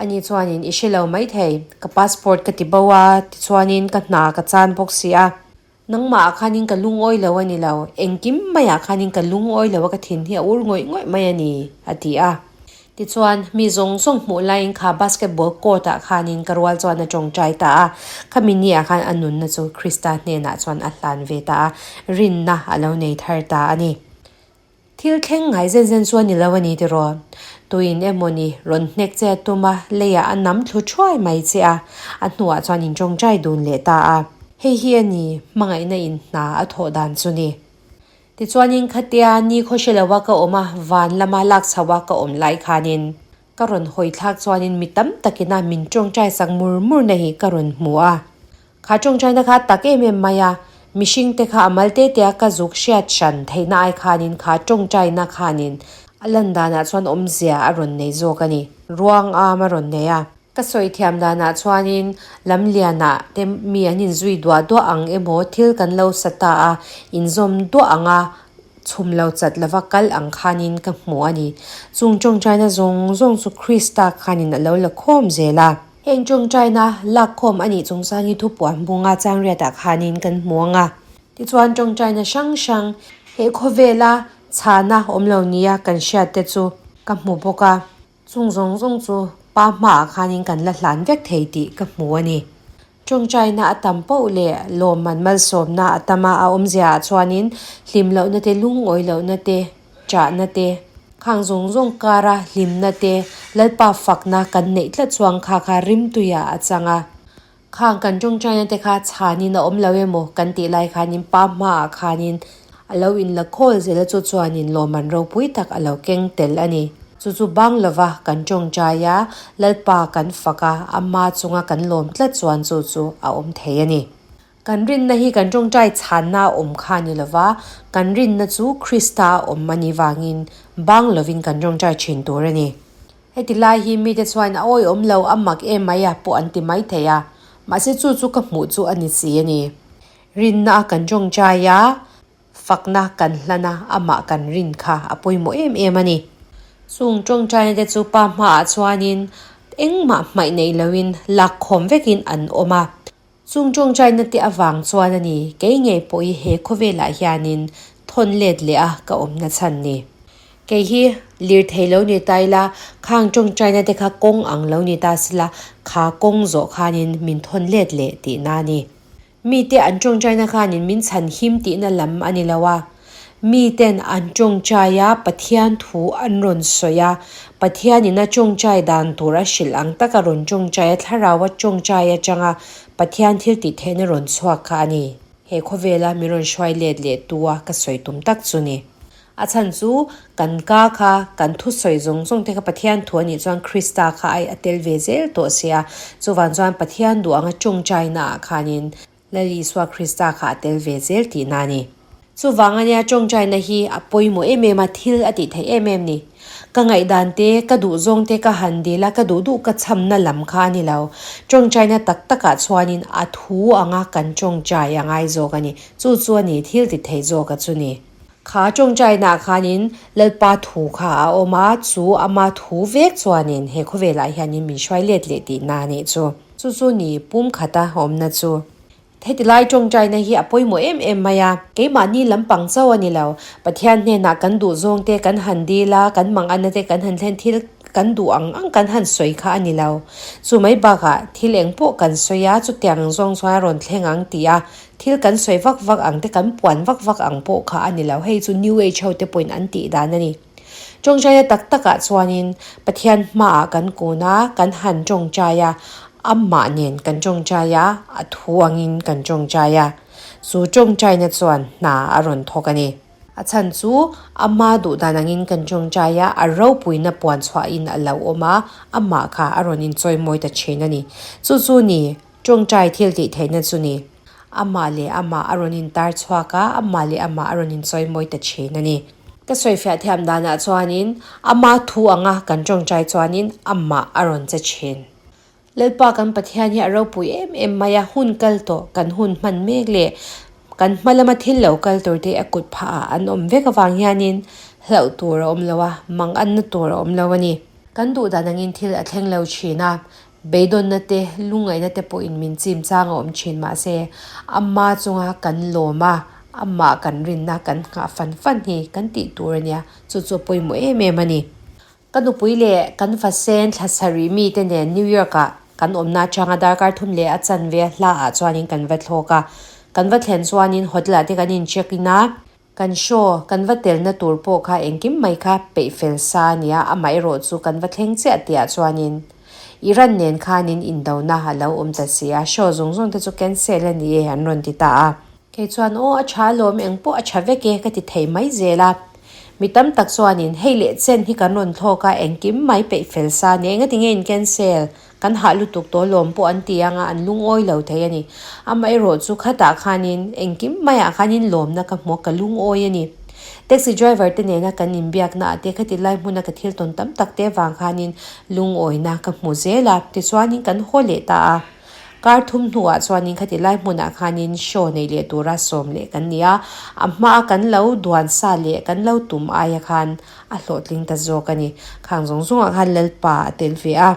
Ani chuanin, I hre lo maithei. Ka passport ka ti bo a, tichuanin ka hna ka chan bawk si a. Nangmah ah khanin ka lungawi lo a ni lo, engkim maiah khanin ka lungawi lo a ka thin hi a ur ngawih ngawih mai a ni, a ti a. Tichuan, mi zawng zawng hmuh laiin kha basketball court ah khanin ka rual chuan a tawngtai ta a, khami ni ah khan a nunna chu Krista hnenah chuan a hlan ve ta a, rinna a lo nei thar ta a ni. Thil thleng ngai zen zen chu a ni lo a ni tiraw? Tuin emaw ni rawn hnek che a tum a, leiah a nam thlu thuai mai che a, a hnuah chuan in tawngtai dun leh ta a. Hei hi a ni, hmangaihna in hna a thawh dan chu ni. Tichuanin khatia ni khaw hre loa ka awm a, van lama lak chhoa ka awm lai khanin ka rawn hawi thlak chuanin mi tam takina min tawngtai sak mur murna hi ka rawn hmu a. Kha tawngtaina kha tak em em mai a, mihring te kha a mal te te a ka zuk hriat hran theihna ai khanin kha tawngtaina khanin a lan danah chuan awmzia a rawn nei zawk a ni. Ruang am a rawn nei a. Ka sawi thiam danah chuanin lamlianah te mi an inzui duah duah ang emaw thil kan lo sa ta a, inzawm duah ang a, Chhum lo chat lova kal ang khanin ka hmu a ni. Chung tawngtaina zawng zawng chu Krista khanin a lo la khawm zel a. Heng tawngtaina lak khawm a nih chungchang hi thupuan bunga changriatah khanin kan hmu ang a. Tichuan tawngtaina hrang hrang he khawvela chhana awm lo nia kan hriat te chu ka hmu bawk a. Chung zawng zawng chu pa hmaah khanin kan la hlan vek thei tih ka hmu a ni. Tawngtaina a tam poh leh lawmman malsawmna a tam a, a awmziaah chuanin hlim lohna te, lungawi lohna te, ṭahna te, khang zawng zawng kara hlimna te, Lalpa fakna kan neih tlat chuang kha kha rimtuiah a chang a. Khang kan tawngtaina te kha chhanin a awm lo emaw kan tih lai khanin pa hmaah khanin A lo inla khawl zel a chu chuanin lawmman ropui tak a lo keng tel a ni. Chu chu bang lova kan tawngtai a, Lalpa kan fak a, Ama chunga kan lawm tlat chuan chu chu a awm thei a ni. Kan rinna hi kan tawngtai chhanna a awm kha a ni lova, kan rinna chu Krista a awm a nih vangin bang lovin kan tawngtai thin tur a ni. Heti lai hi mite chuan a awihawm lo a mak em mai a pawh an ti mai thei a, mahse chu chu ka hmuh chu a ni si a ni. Rinna a kan tawngtai a, fakna kan hlan a, amah kan rin kha a pawimawh em em a ni. Chung tawngtaina te chu pa hmaah chuanin engmah hmaih neih loin lakkhawm vekin an awm a. Chung tawngtaina te avang chuan a ni, kei ngei pawh hi he khawvelah hianin thawn let leh a ka awmna chhan ni. Kei hi lirthei lo ni ta ila, khang tawngtaina te kha kawng ang lo ni ta sila, kha kawng zawh khanin min thawn let leh tihna a ni. Mite an tawngtaina khanin min chhan him tihna lam a ni lo a. Miten an tawngtai a, Pathian thu an rawn sawi a, Pathianin a tawngtai dan tur a hrilh ang taka rawn tawngtai a, thlarau a tawngtai atanga Pathian thil tih theihna rawn chhuak kha a ni. He khawvela min rawn hruai let leh tu a ka sawi tum tak chu ni. A chhan chu kan ka kha, kan thusawi zawng zawng te kha Pathian thu a nih chuan Krista kha ai a tel ve zel tawh sia. Chuvang chuan Pathian duh anga tawngtaina ah khanin Lal Isua Krista kha a tel ve zel tihna a ni. Chuvang ania tawngtaina hi a pawimawh em em a, thil a tih theih em em ni. Ka ngaihdan te, ka duh zawng te ka han dil a, ka duh duh ka chhamna lam kha a ni lo. Tawngtaina tak takah chuanin a thu anga kan tawngtai a ngai zawk a ni. Chu chu a ni, thil ti thei zawk a chu ni. Kha tawngtainaah khanin Lalpa thu kha a awm a, chu ama thu vek chuanin he khawvelah hianin min hruai let leh tihna a nih chu. Chu chu ni pum khata awmna chu. Heti lai tawngtaina hi a pawimawh em em mai a, keimahni lampang chauh a ni lo. Pathian hnenah kan duh zawng te kan han dil a, kan manganna te kan han thlen thil kan duh ang ang kan han sawi kha a ni lo. Chu mai bakah thil eng pawh kan sawi a, chutiang zawng chuan a rawn thleng ang tih a, Thil kan sawi vak vak ang te, kan puan vak vak ang pawh kha a ni lo. Hei chu New Age ho te pawhin an tih dan a ni. Tawngtaina tak takah chuanin Pathian hmaah kan kun a, kan han tawngtai a, amah nen kan tawngtai a, a thu angin kan tawngtai a. Chu tawngtaina chuan hna a rawn thawk a ni. A chhan chu ama duh dan angin kan tawngtai a, a ropuina puan chhuahin a lo awm a, amah kha a rawn inchawimawi ta thin a ni. Chu chu ni Tawngtai thil tih theihna chu ni. Amah leh amah a rawn intar chhuak a, amah leh amah a rawn inchawimawi ta thin a ni. Ka sawifiah thiam danah chuanin ama thu anga kan tawngtai chuanin amah a rawn che thin. Lalpa kan Pathian hi a ropui em em mai a, hun kal tawh kan hun hman mek leh kan hma lama thil lo kal tur te a kut phah ah an awm vek avang hianin hlauh tur a awm lo a, mang anna tur a awm lo a ni. Kan duh dan angin thil a thleng lo thin a, Beidawnna te, lungngaihna te pawhin min chim chang a awm thin mahse, ama chunga kan lawm a, amah kan rinna kan nghah fan fan hi kan tih tur a nia, chu chu a pawimawh em em a ni. Ka nupui leh kan fasen thla sarih mite nen New York ah kan awmna atanga darkar thum leh a chanve hla ah chuanin kan va thlawk a, kan va thlen chuanin hotel ah te kan in check in a, Kan show kan va telna tur pawh kha engkim mai kha peih fel sa a nia, amaherawh chu kan va thleng chiah tihah chuanin Iran nen khanin indona a lo awm ta si a, show zawng zawng te chu cancel a ni e an rawn ti ta a. Kei chuan aw a tha alawm eng pawh a tha vek e ka ti thei mai zel a. Mi tam tak chuanin hei leh chen hi kan rawn thlawk a, engkim mai peih fel sa a nia, engati nge in cancel? Kan hah lutuk tawh lawm pawh an ti anga an lungawi lo thei a ni. Amaherawh chu khatah khanin engkim maiah khanin lawmna ka hmu a, ka lungawi a ni. Taxi driver te nena kan inbiakna ah te khati lai hmuna ka thil tawn tam tak te avang khanin lungawina ka hmu zel a, tichuanin kan haw leh ta a. Kar thum hnuah chuanin khati lai hmunah khanin show neih leh tura sawm leh kan ni a, a hmaa kan lo duan sa leh kan lo tum aia khan a hlawhtling ta zawk a ni. Khang zawng zawngah khan Lalpa a tel ve a.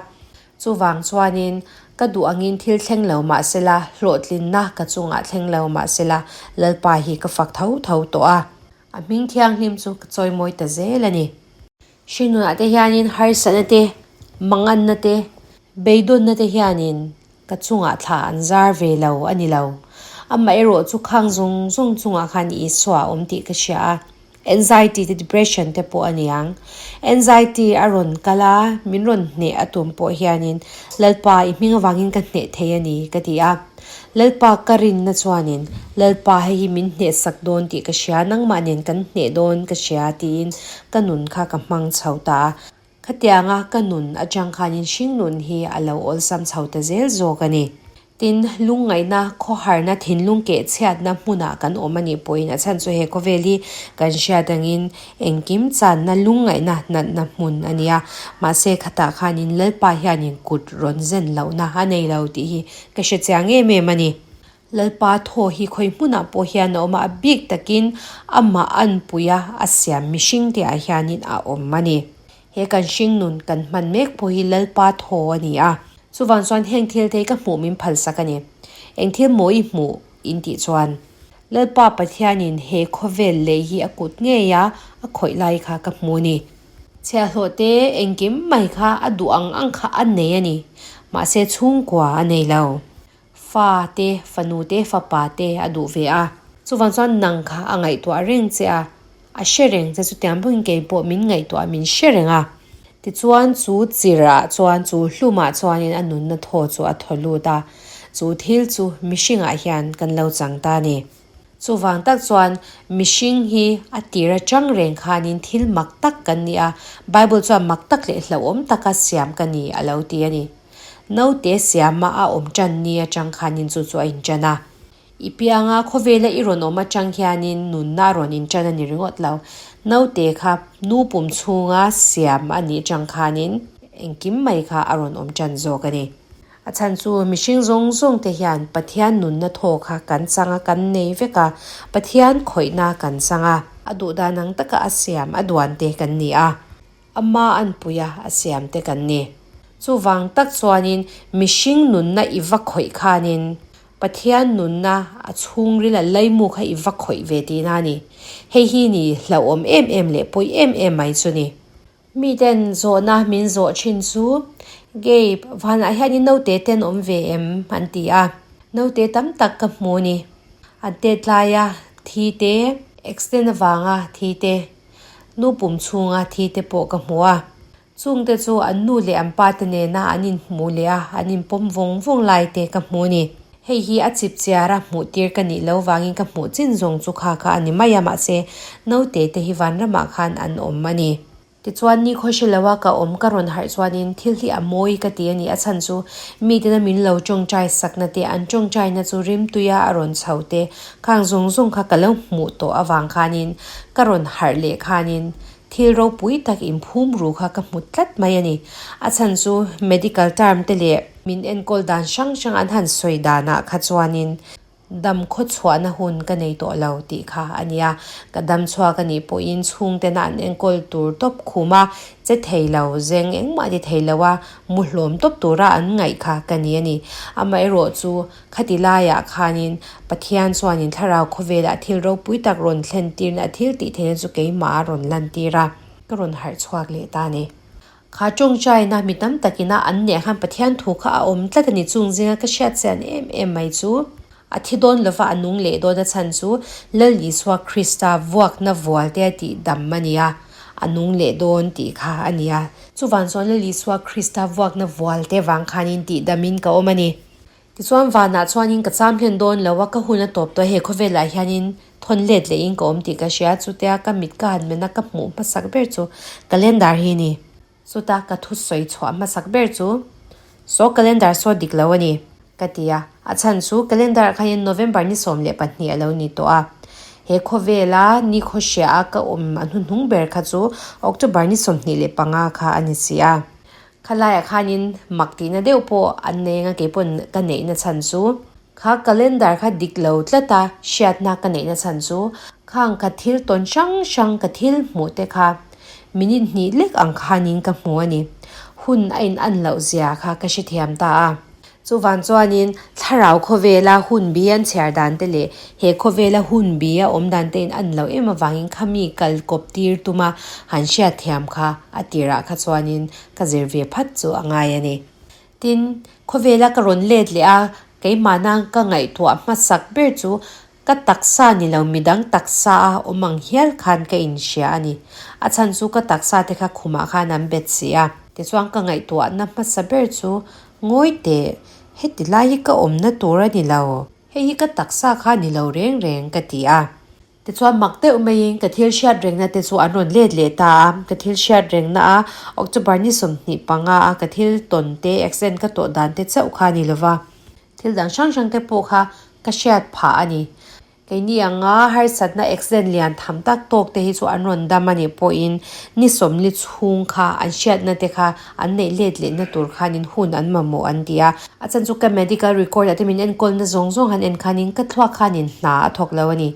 Chuvang chuanin ka duh angin thil thleng lo mah sela, hlawhtlinna ka chungah thleng lo mah sela, Lalpa hi ka fak tho tho tawh a. A hming thianghlim chu ka chawimawi ta zel a ni. Hringnunah te hianin harsatna te, manganna te, beidawnna te hianin ka chungah thla an zar ve lo a ni lo. Amaherawh chu khang zawng zawng chungah khan Isua a awm tih ka hria a. Anxiety te depression te pawh a ni ang. Anxiety a rawn kal a, min rawn hneh a tum pawh hianin Lalpa i hming avangin ka hneh thei a ni ka ti a. Lalpa ka rinna chuanin, Lalpa hei hi min hnehsak dawn tih ka hria, nangmah nen kan hneh dawn ka hria tiin ka nun kha ka hmang chho ta a. Khatianga ka nun atang khanin hringnun hi a lo awlsam chho ta zel zawk a ni. Tin, lungngaihna, khawharna, thinlung keh chhiatna hmunah kan awm a nih pawhin a chhan chu he khawvel hi kan hriat angin engkim channa lungngaihna natna hmun a ni a. Mahse, khatah khanin Lalpa hianin kut rawn zen lohna a nei lo tih hi ka hre chiang em em a ni. Lalpa thaw hi khawi hmunah pawh hian a awm a, a bik takin amah anpui a, a siam mihring te ah hianin a awm a ni. He kan hringnun kan hman mek pawh hi Lalpa thaw a ni a. Chuvang chuan heng thil te hi ka hmuh min phalsak a ni. Eng thil maw i hmuh in tih chuan Lalpa Pathianin he khawvel lei hi a kut ngei a, a khawih lai kha ka hmu a ni. Chhiahhlawh te engkim mai kha a duh ang ang kha a nei a ni. Mahse chhungkua a nei lo. Fa te, fanu te, fapa te a duh ve a. Chuvang chuan nang kha a ngaihtuah reng che a, a hre reng che chutiang bawkin kei pawh min ngaihtuah min hre reng a. Tichuan chu chirah chuan chu hlumah chuanin a nunna thaw chu a thaw lut a, chu thil chu mihringah hian kan lo chang ta a ni. Chuvang tak chuan mihring hi a tir atang reng khanin thil mak tak kan ni a, Bible chuan mak tak leh hlauhawm taka siam ka ni a lo ti a ni. Naute siama a awm tan ni atang khanin chu chu a intan a. I pianga khawvela i rawn awm atang hianin nunna a rawn intan a ni ringawt lo. Naute kha nu pum chhunga siam a nih atang khanin engkim mai kha a rawn awm tan zawk a ni. A chhan chu mihring zawng zawng te hian Pathian nunna thaw kha kan chang a, kan nei vek a, Pathian khawihna kan chang a, a duhdan ang taka a siam a duan te kan ni a. Ama anpuia a siam te kan ni. Chuvang tak chuanin mihring nunna i va khawih khanin Pathian nunna a chhungril a laimu kha i va khawih ve tihna a ni. Hei hi ni hlauhawm em em leh pawi em em mai chu ni. Miten zawhna min zawh thin chu, Gabe, vanah hianin naute ten awm ve em? an ti a. Naute tam tak ka hmu a ni. An tet laia thi te, accident avanga thi te, Nu pum chhunga thi te pawh ka hmu a, chungte chu an nu leh an pa te nena an inhmuh leh a, an inpawm vawng vawng lai te ka hmu a ni. Hei hi a chip chiara hmuh tir ka nih lo vangin ka hmuh chin zawng chu kha kha a ni mai a, mahse naute te hi vanramah khan an awm a ni. Tichuan ni khaw hre loa ka awm ka rawn harh chuanin thil hi a mawi ka ti a ni, a chhan chu mitena min lo tawngtai sakna te, an tawngtaina chu rimtuia a rawn chho te, Khang zawng zawng kha ka lo hmuh tawh avang khanin ka rawn harh leh khanin thil ropui tak inphum ru kha ka hmu tlat mai a ni. A chhan chu medical term te leh min enkawl dan hrang hrang an han sawi danah kha chuanin dam khaw chhuahna hun ka nei tawh lo tih kha a nia. Ka dam chhuak a nih pawhin chhungtena an enkawl tur tawp khum a, che thei lo, zeng engmah ti thei lo a, mu hlawm tawp tura an ngaih kha ka ni a ni. Amaherawhchu Khati laiah khanin Pathian chuanin thlarau khawvelah thil ropui tak rawn thlen tirna a thil tih theihna chu keimah a rawn lantir a, ka rawn harh chhuak leh ta a ni. Kha tawngtaina mi tam takina an neh khan Pathian thu kha a awm tlat a ni. Chung zinga ka hriat chian em em mai chu a thi dawn lova a nung leh dawn a chhan chu Lal Isua Krista vuakna vualte a tih dam a ni a, a nung leh dawn tih kha a ni a. Chuvang chuan Lal Isua Krista vuakna vualte vang khanin tihdamin ka awm a ni. Tichuan vanah chuanin ka cham hlen dawn lo a, ka hun a tawp tawh a, he khawvelah hianin thawn let lehin ka awm tih ka hria. Chutia ka mit ka han men a, ka hmuh hmasak ber chu calendar hi a ni. Chuta ka thusawi chhuah hmasak ber chu saw calendar saw dik lo a ni ka ti a, a chhan chu calendar ah khanin November ni 12 a lo ni tawh a. He khawvela ni khawhria a ka awm a hnuhnung ber kha chu October ni 25 kha a ni si a. Khalaiah khanin mak tihna deuh pawh an nei anga kei pawn ka neihna chhan chu kha calendar kha dik lo tlat a hriatna ka neihna chhan chu khang ka thil tawn hrang hrang ka thil hmuh te kha minute hnih lek ang khanin ka hmu a ni. Hun a in an loh zia kha ka hrethiam ta a. Chuvang chuanin thlarau khawvela hun bi an chhiar dan te leh he khawvela hun bi a awm dan te in an loh em avangin khami kal kawp tir tuma han hriatthiam kha a tirah kha chuanin ka zir ve phat chu a ngai a ni. Tin, khawvela ka rawn let leh a, keimahna ka ngaihtuah hmasak ber chu Ka taksa ni lo midang taksa a awm ang hial khan ka inhria a ni. A chhan chu ka taksa te kha khumah khan an bet si a. Tichuan ka ngaihtuahna hmasa ber chu ngawi teh. Heti lai hi ka awmna tur a ni lo. Hei hi ka taksa kha ni lo reng reng ka ti a. Tichuan mak deuh maiin ka thil hriat rengna te chu an rawn let leh ta a. Ka thil hriat rengna a October ni 25 a ka thil tawn te, accident ka tawh dan te chauh kha a ni lova. Thil dang hrang hrang te pawh kha ka hriat phah a ni. Keini anga harsatna accident lian tham tak tawk te hi chu an rawn dam a nih pawhin ni 40 chhung kha an hriatna te kha an neih let lehna tur khanin hun an mamawh an ti a. A chan chu ka medical record ah te min enkawlna zawng zawng han en khanin ka thluak khanin hna a thawk lo a ni.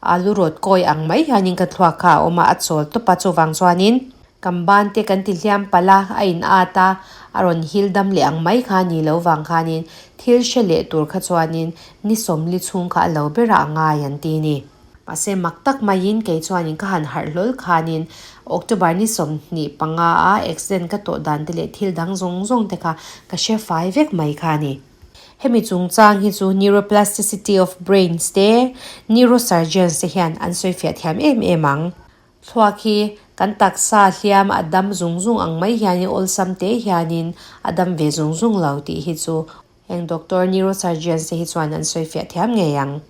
Alu rawt kawi ang mai hianin ka thluak kha a awm a, a chawl tawp a chuvang chuanin Kan ban te kan ti hliam palh a, a in at a, a rawn hil dam leh ang mai kha ni lo vang khanin thil hre leh tur kha chuanin ni 40 chhung kha a lo berah a ngai an ti ni. Mahse mak tak maiin kei chuanin ka han harh hlawl khanin October ni 25 a accident ka tawh dan te leh thil dang zawng zawng te kha ka hre fai vek mai kha a ni. Hemi chungchang hi chu neuroplasticity of brains te neurosurgeons te hian an sawi fiah thiam em em ang. Thluak hi kan taksa hliam a dam zung zung ang mai hianin awlsam te hianin a dam ve zung zung lo tih hi chu heng doctor neurosurgeons te hi chuan an sawi fiah thiam ngei ang.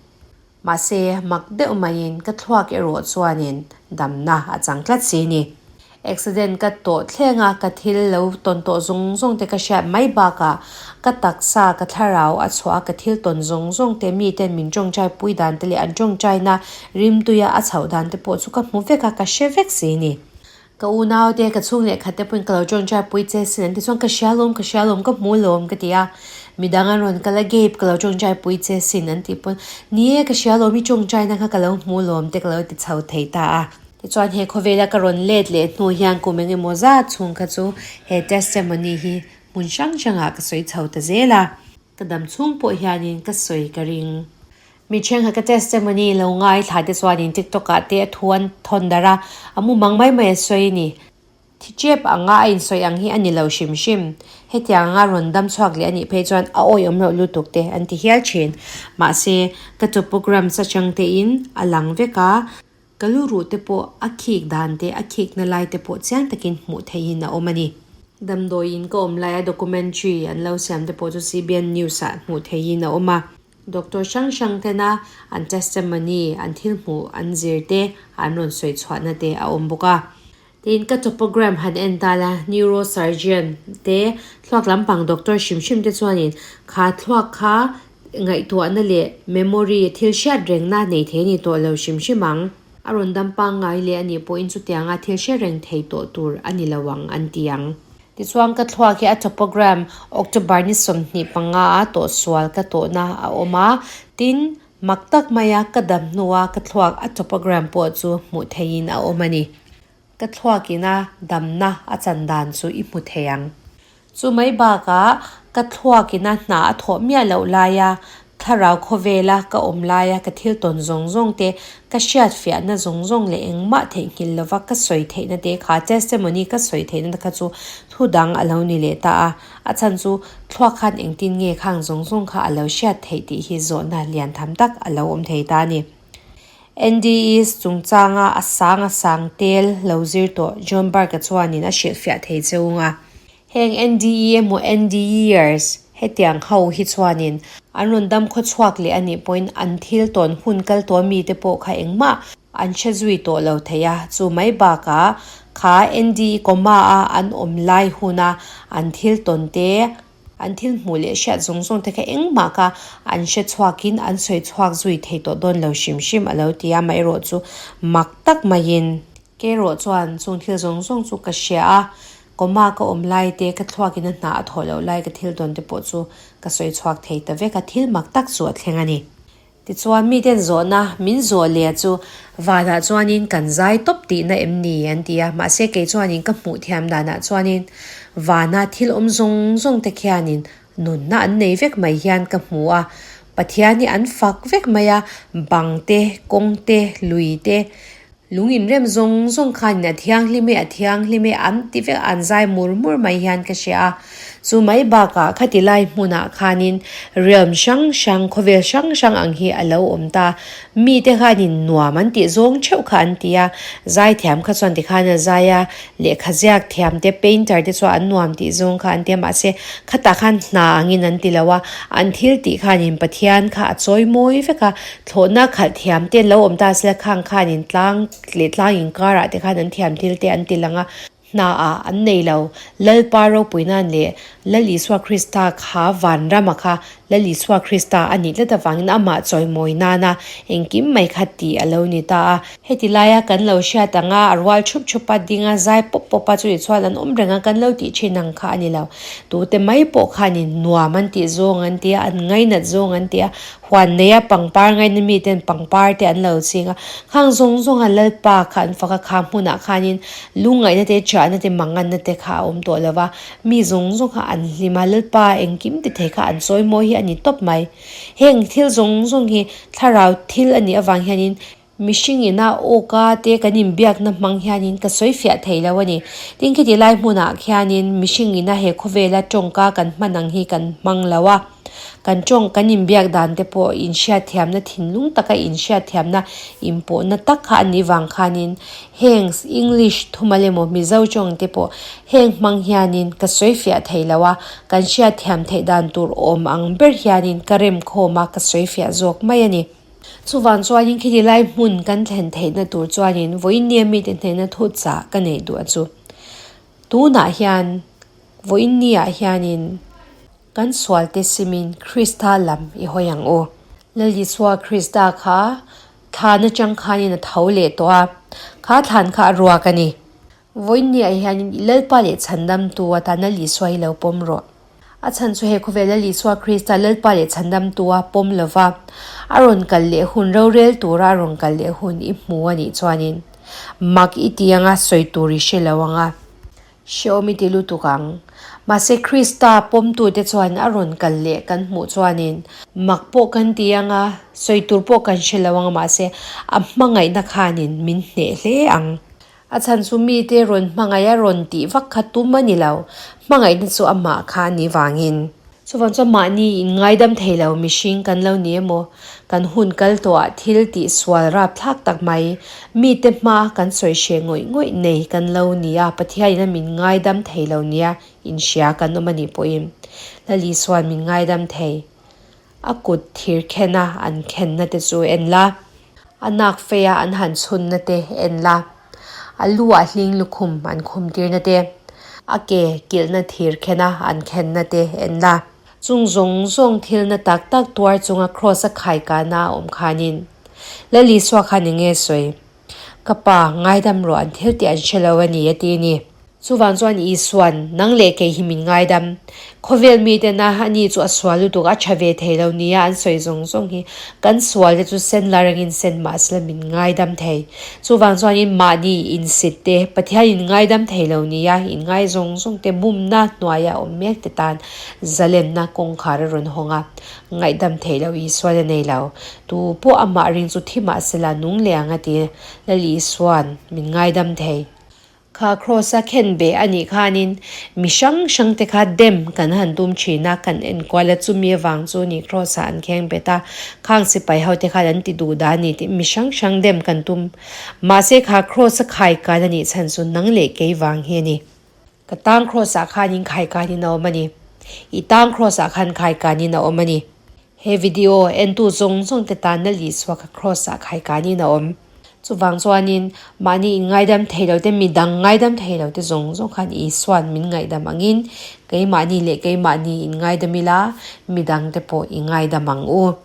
Mahse, mak deuh maiin ka thluak erawh chuanin damna a chang tlat si ni. Accident ka tawh thleng a, ka thil lo tawn tawh zawng zawng te ka hriat mai bakah ka taksa, ka thlarau a chhuah a, ka thil tawn zawng zawng te miten min tawngtai pui dan te leh an tawngtaina rimtuia a chhoh dan te pawh chu ka hmu vek a, ka hre vek si ni. Ka unau te, ka chhung leh khat te pawhin ka lo tawngtai pui che sin an ti chuan ka hria lawm, ka hria lawm, ka hmu lawm ka ti a. Midang an rawn kal a, Gabe ka lo tawngtai pui che sin an tih pawn ni e, ka hria lawm i tawngtaina kha ka lo hmu lawm te ka lo ti chho thei ta a. Tichuan he khawvela ka rawn let leh hnu hian kum eng emaw zat chhung kha chu he testimony hi hmun hrang hrangah ka sawi chho ta zel a. Ka dam chhung pawh hianin ka sawi ka ring. Mi thenkhat ka testimony lo ngaithla te chuanin TikTok ah te a thu an thawn darh a, a mumang mai mai a sawi a ni. Thi chep anga a insawi ang hi a ni lo hrim hrim. Hetiang anga rawn dam chhuak leh a nih phei chuan a awihawm loh lutuk te an ti hial thin. Mahse, ka topograms atang tein a lang vek a. Ka lu ruh te pawh a khik dan te, a khikna lai te pawh chiang takin hmuh theihin a awm a ni. Damdawiin ka awm laia documentary an lo siam te pawh chu CBN News ah hmuh theihin a awm a. Doctor hrang hrang tena an testimony, an thil hmuh an zir te an rawn sawi chhuahna te a awm bawk a. Tin, ka topogram han en ta la, neurosurgeon te, thluak lampang doctor hrim hrim te chuanin kha thluak kha ngaihtuahna leh memory, thil hriat rengna nei thei a ni tawh lo hrim hrim ang. A rawn dam pangngai leh a nih pawhin chutianga thil hre reng thei tawh tur a ni lo ang an ti ang. Tichuan ka thluak hi a topogram October ni 25 a tawhsual ka tawhna a awm a, tin, Mak tak maia ka dam hnua ka thluak a topogram pawh chu hmuh theihin a awm a ni. Ka thluakina damna a chan dan chu i hmu thei ang. Chu mai bakah ka thluakina hna a thawh miah loh laia thlarau khawvela ka awm laia ka thil tawn zawng zawng te, ka hriat fiahna zawng zawng leh engmah theihnghilh lova ka sawi theihna te kha testimony ka sawi theihna kha chu thu dang a lo ni leh ta a. A chhan chu thluak khan engtin nge khang zawng zawng kha a lo hriat theih tih hi zawhna lian tham tak a lo awm thei ta a ni. NDEs chungchanga a sang a sang tel lo zir tawh John Bark-a chuanin a hrilhfiah thei che ung a. Heng NDE emaw NDEers hetiang ho hi chuanin an rawn dam khaw chhuak leh a nih pawhin an thil tawn hun kal tawh mite pawh kha engmah an hre zui tawh lo thei a, chu mai bakah kha NDE coma a an awm lai huna an thil tawn te, an thil hmuh leh hriat zawng zawng te kha engmah kha an hre chhuakin an sawi chhuak zui thei tawh dawn lo hrim hrim a lo ti a, amaherawh chu mak tak maiin kerawh chuan chung thil zawng zawng chu ka hria a, coma ka awm lai te, ka thluakin a hna a thawh loh lai ka thil tawn te pawh chu ka sawi chhuak thei ta vek a, thil mak tak chu a thleng a ni. Tichuan miten zawhna min zawh leh chu vanah chuanin kan zai tawp tihna em ni an ti a, mahse kei chuanin ka hmuh thiam danah chuanin vana thil awm zawng zawng te khianin nunna an nei vek mai hian ka hmu a, Pathian hi an fak vek mai a, bang te, kawng te, lui te, lung inrem zawng zawng khanin a thianghlim e, a thianghlim e an ti vek a, an zai mur mur mai hian ka hria a. Chu mai bakah khati lai hmunah khanin realm hrang hrang, khawvel hrang hrang ang hi a lo awm ta. Mite khanin nuam an tih zawng theuh kha an ti a, zaithiam kha chuan tikhan a zai a, lehkha ziak thiam te, painter te chuan an nuam tih zawng kha an ti a, mahse khatah khan hna angin an ti lo a, an thil tih khanin Pathian kha a chawi mawi vek a, thlawhna khalh thiam te an lo awm ta sela khang khanin tlang leh tlang inkarah te khan an thiam thil te an ti lang a. Hna ah an nei lo. Lalpa ropuina leh Lal Isua Krista kha vanrama kha Lal Isua Krista a nih tlat avangin amah chawimawi nana engkim mai kha tih a lo ni ta a. Heti laia kan lo hriat ang a, a rual thup thup a, ding a, zai pawp pawp a, chutih chuan an awm reng a, kan lo tih thin ang kha a ni lo. Tute mai pawh khanin nuam an tih zawng an ti a, an ngainat zawng an ti a, Huan neia pangpar ngaina miten pangpar te an lo ching a, khang zawng zawnga Lalpa kha an fak a, kha hmunah khanin lungngaihna te, chahna te, manganna te kha a awm tawh lo va, mi zawng zawng kha an hlim a, Lalpa engkim ti thei kha an chawi mawi hi a ni tawp mai. Heng thil zawng zawng hi thlarau thil a nih avang hianin Mihring ina awka te kan inbiakna hmang hianin ka sawi fiah thei lo a ni. Tin khiti lai hmunah khianin mihring ina he khawvela tawngka kan hman ang hi kan hmang lo a. Kan tawng kan inbiak dan te pawh inhriatthiamna thinlung taka inhriatthiamna inpawhna tak kha a nih vang khanin heng English thumal emaw Mizo tawng te pawh heng hmang hianin ka sawi fiah thei lo a. Kan hriatthiam theih dan tur awm ang ber hianin ka remkhawm a ka sawi fiah zawk mai a ni. Chuvang chuanin khiti lai hmun kan thlen theihna tur chuanin vawiinnia mite hnena thu chah ka neih duh a chu. Tunah hian vawiinniah hianin kan sualte simin Krista lam i hawi ang u. Lal Isua Krista kha thlan atang khanin a tho leh tawh a, kha thlan kha a ruak a ni. Vawiinniah hianin i Lalpa leh Chhandamtu atan Lal Isua hi lo pawm rawh. A chhan chu he khawvel Lal Isua Krista Lalpa leh Chhandamtua pawm lova a rawn kal leh hun, rorel tura a rawn kal leh hun i hmu a nih chuanin mak i ti anga sawi tur i hre lo anga hrehawm i ti lutuk ang. Mahse Krista pawmtute chuan a rawn kal leh kan hmuh chuanin mak pawh kan ti anga sawi tur pawh kan hre lo anga mahse a hmangaihna khanin min hneh hle ang. A chhan chu mite rawn hmangaih a rawn tih vak kha tum a ni lo, hmangaihna chu amah kha a nih vangin. Chuvang chuan mahni in ngaidam thei lo mihring kan lo ni emaw, kan hun kal tawhah thil tih sual rap thlak tak mai, mite hma kan sawi hreh ngawih ngawih nei kan lo ni a, Pathianin a min ngaidam thei lo nia inhria kan awm a nih pawhin Lal Isua'n min ngaidam thei. A kut thir khena an khenna te chu en la, a nak feia an han chhunna te en la, a lu ah hling lukhum an khum tirna te, a ke kilhna thir khena an khenna te en la. Chung zawng zawng thilna tak tak tuar chunga kraws a khaikana a awm khanin Lal Isua khan enge sawi? Ka pa, ngaidam rawh an thil tih an hre lo a ni, a ti a ni. Chuvang chuan Isua'n, Nang leh kei hi min ngaidam. Khawvel mitena ani chu a sual lutuk, a tha ve thei lo nia an sawi zawng zawng hi kan sual te chu sen la rengin sen mah sela min ngaidam thei. Chuvang chuanin mahni insit te, Pathian in ngaidam thei lo nia inngai zawng zawng te bumna hnuaia awm mek te tan zalenna kawngkhar a rawn hawng a. Ngaihdam theih loh Isua'n a nei lo. Tu pawh amah ring chu thi mah sela nung leh ang a ti. Lal Isua'n min ngaidam thei. Kha Kraws-a khen ve a nih khanin mi hrang hrang te kha dem kan han tum thin a, kan enkual a, chumi avang chu ni Kraws-ah an kheng bet a, khang sipai ho te khan an ti duh dah a ni tih mi hrang hrang dem kan tum. Mahse kha Kraws-a khai kan a nih chhan chu nang leh kei vang hi a ni. Ka tang Kraws-ah khanin khai kanin a awm a ni. I tang Kraws-ah khan khai kanin a awm a ni. He video entu zawng zawng te tan Lal Isua kha Kraws ah khai kanin a awm. Chuvang chuanin mahni in ngaidam thei lo te, midang ngaidam thei lo te zawng zawng khan Isua'n min ngaihdam angin keimahni leh keimahni in ngaidam ila midang te pawh i ngaidam ang u.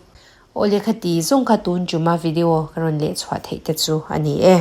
Aw lehkha ti zawng kha tun chuma video ka rawn leh chhuah theih te chu a ni e.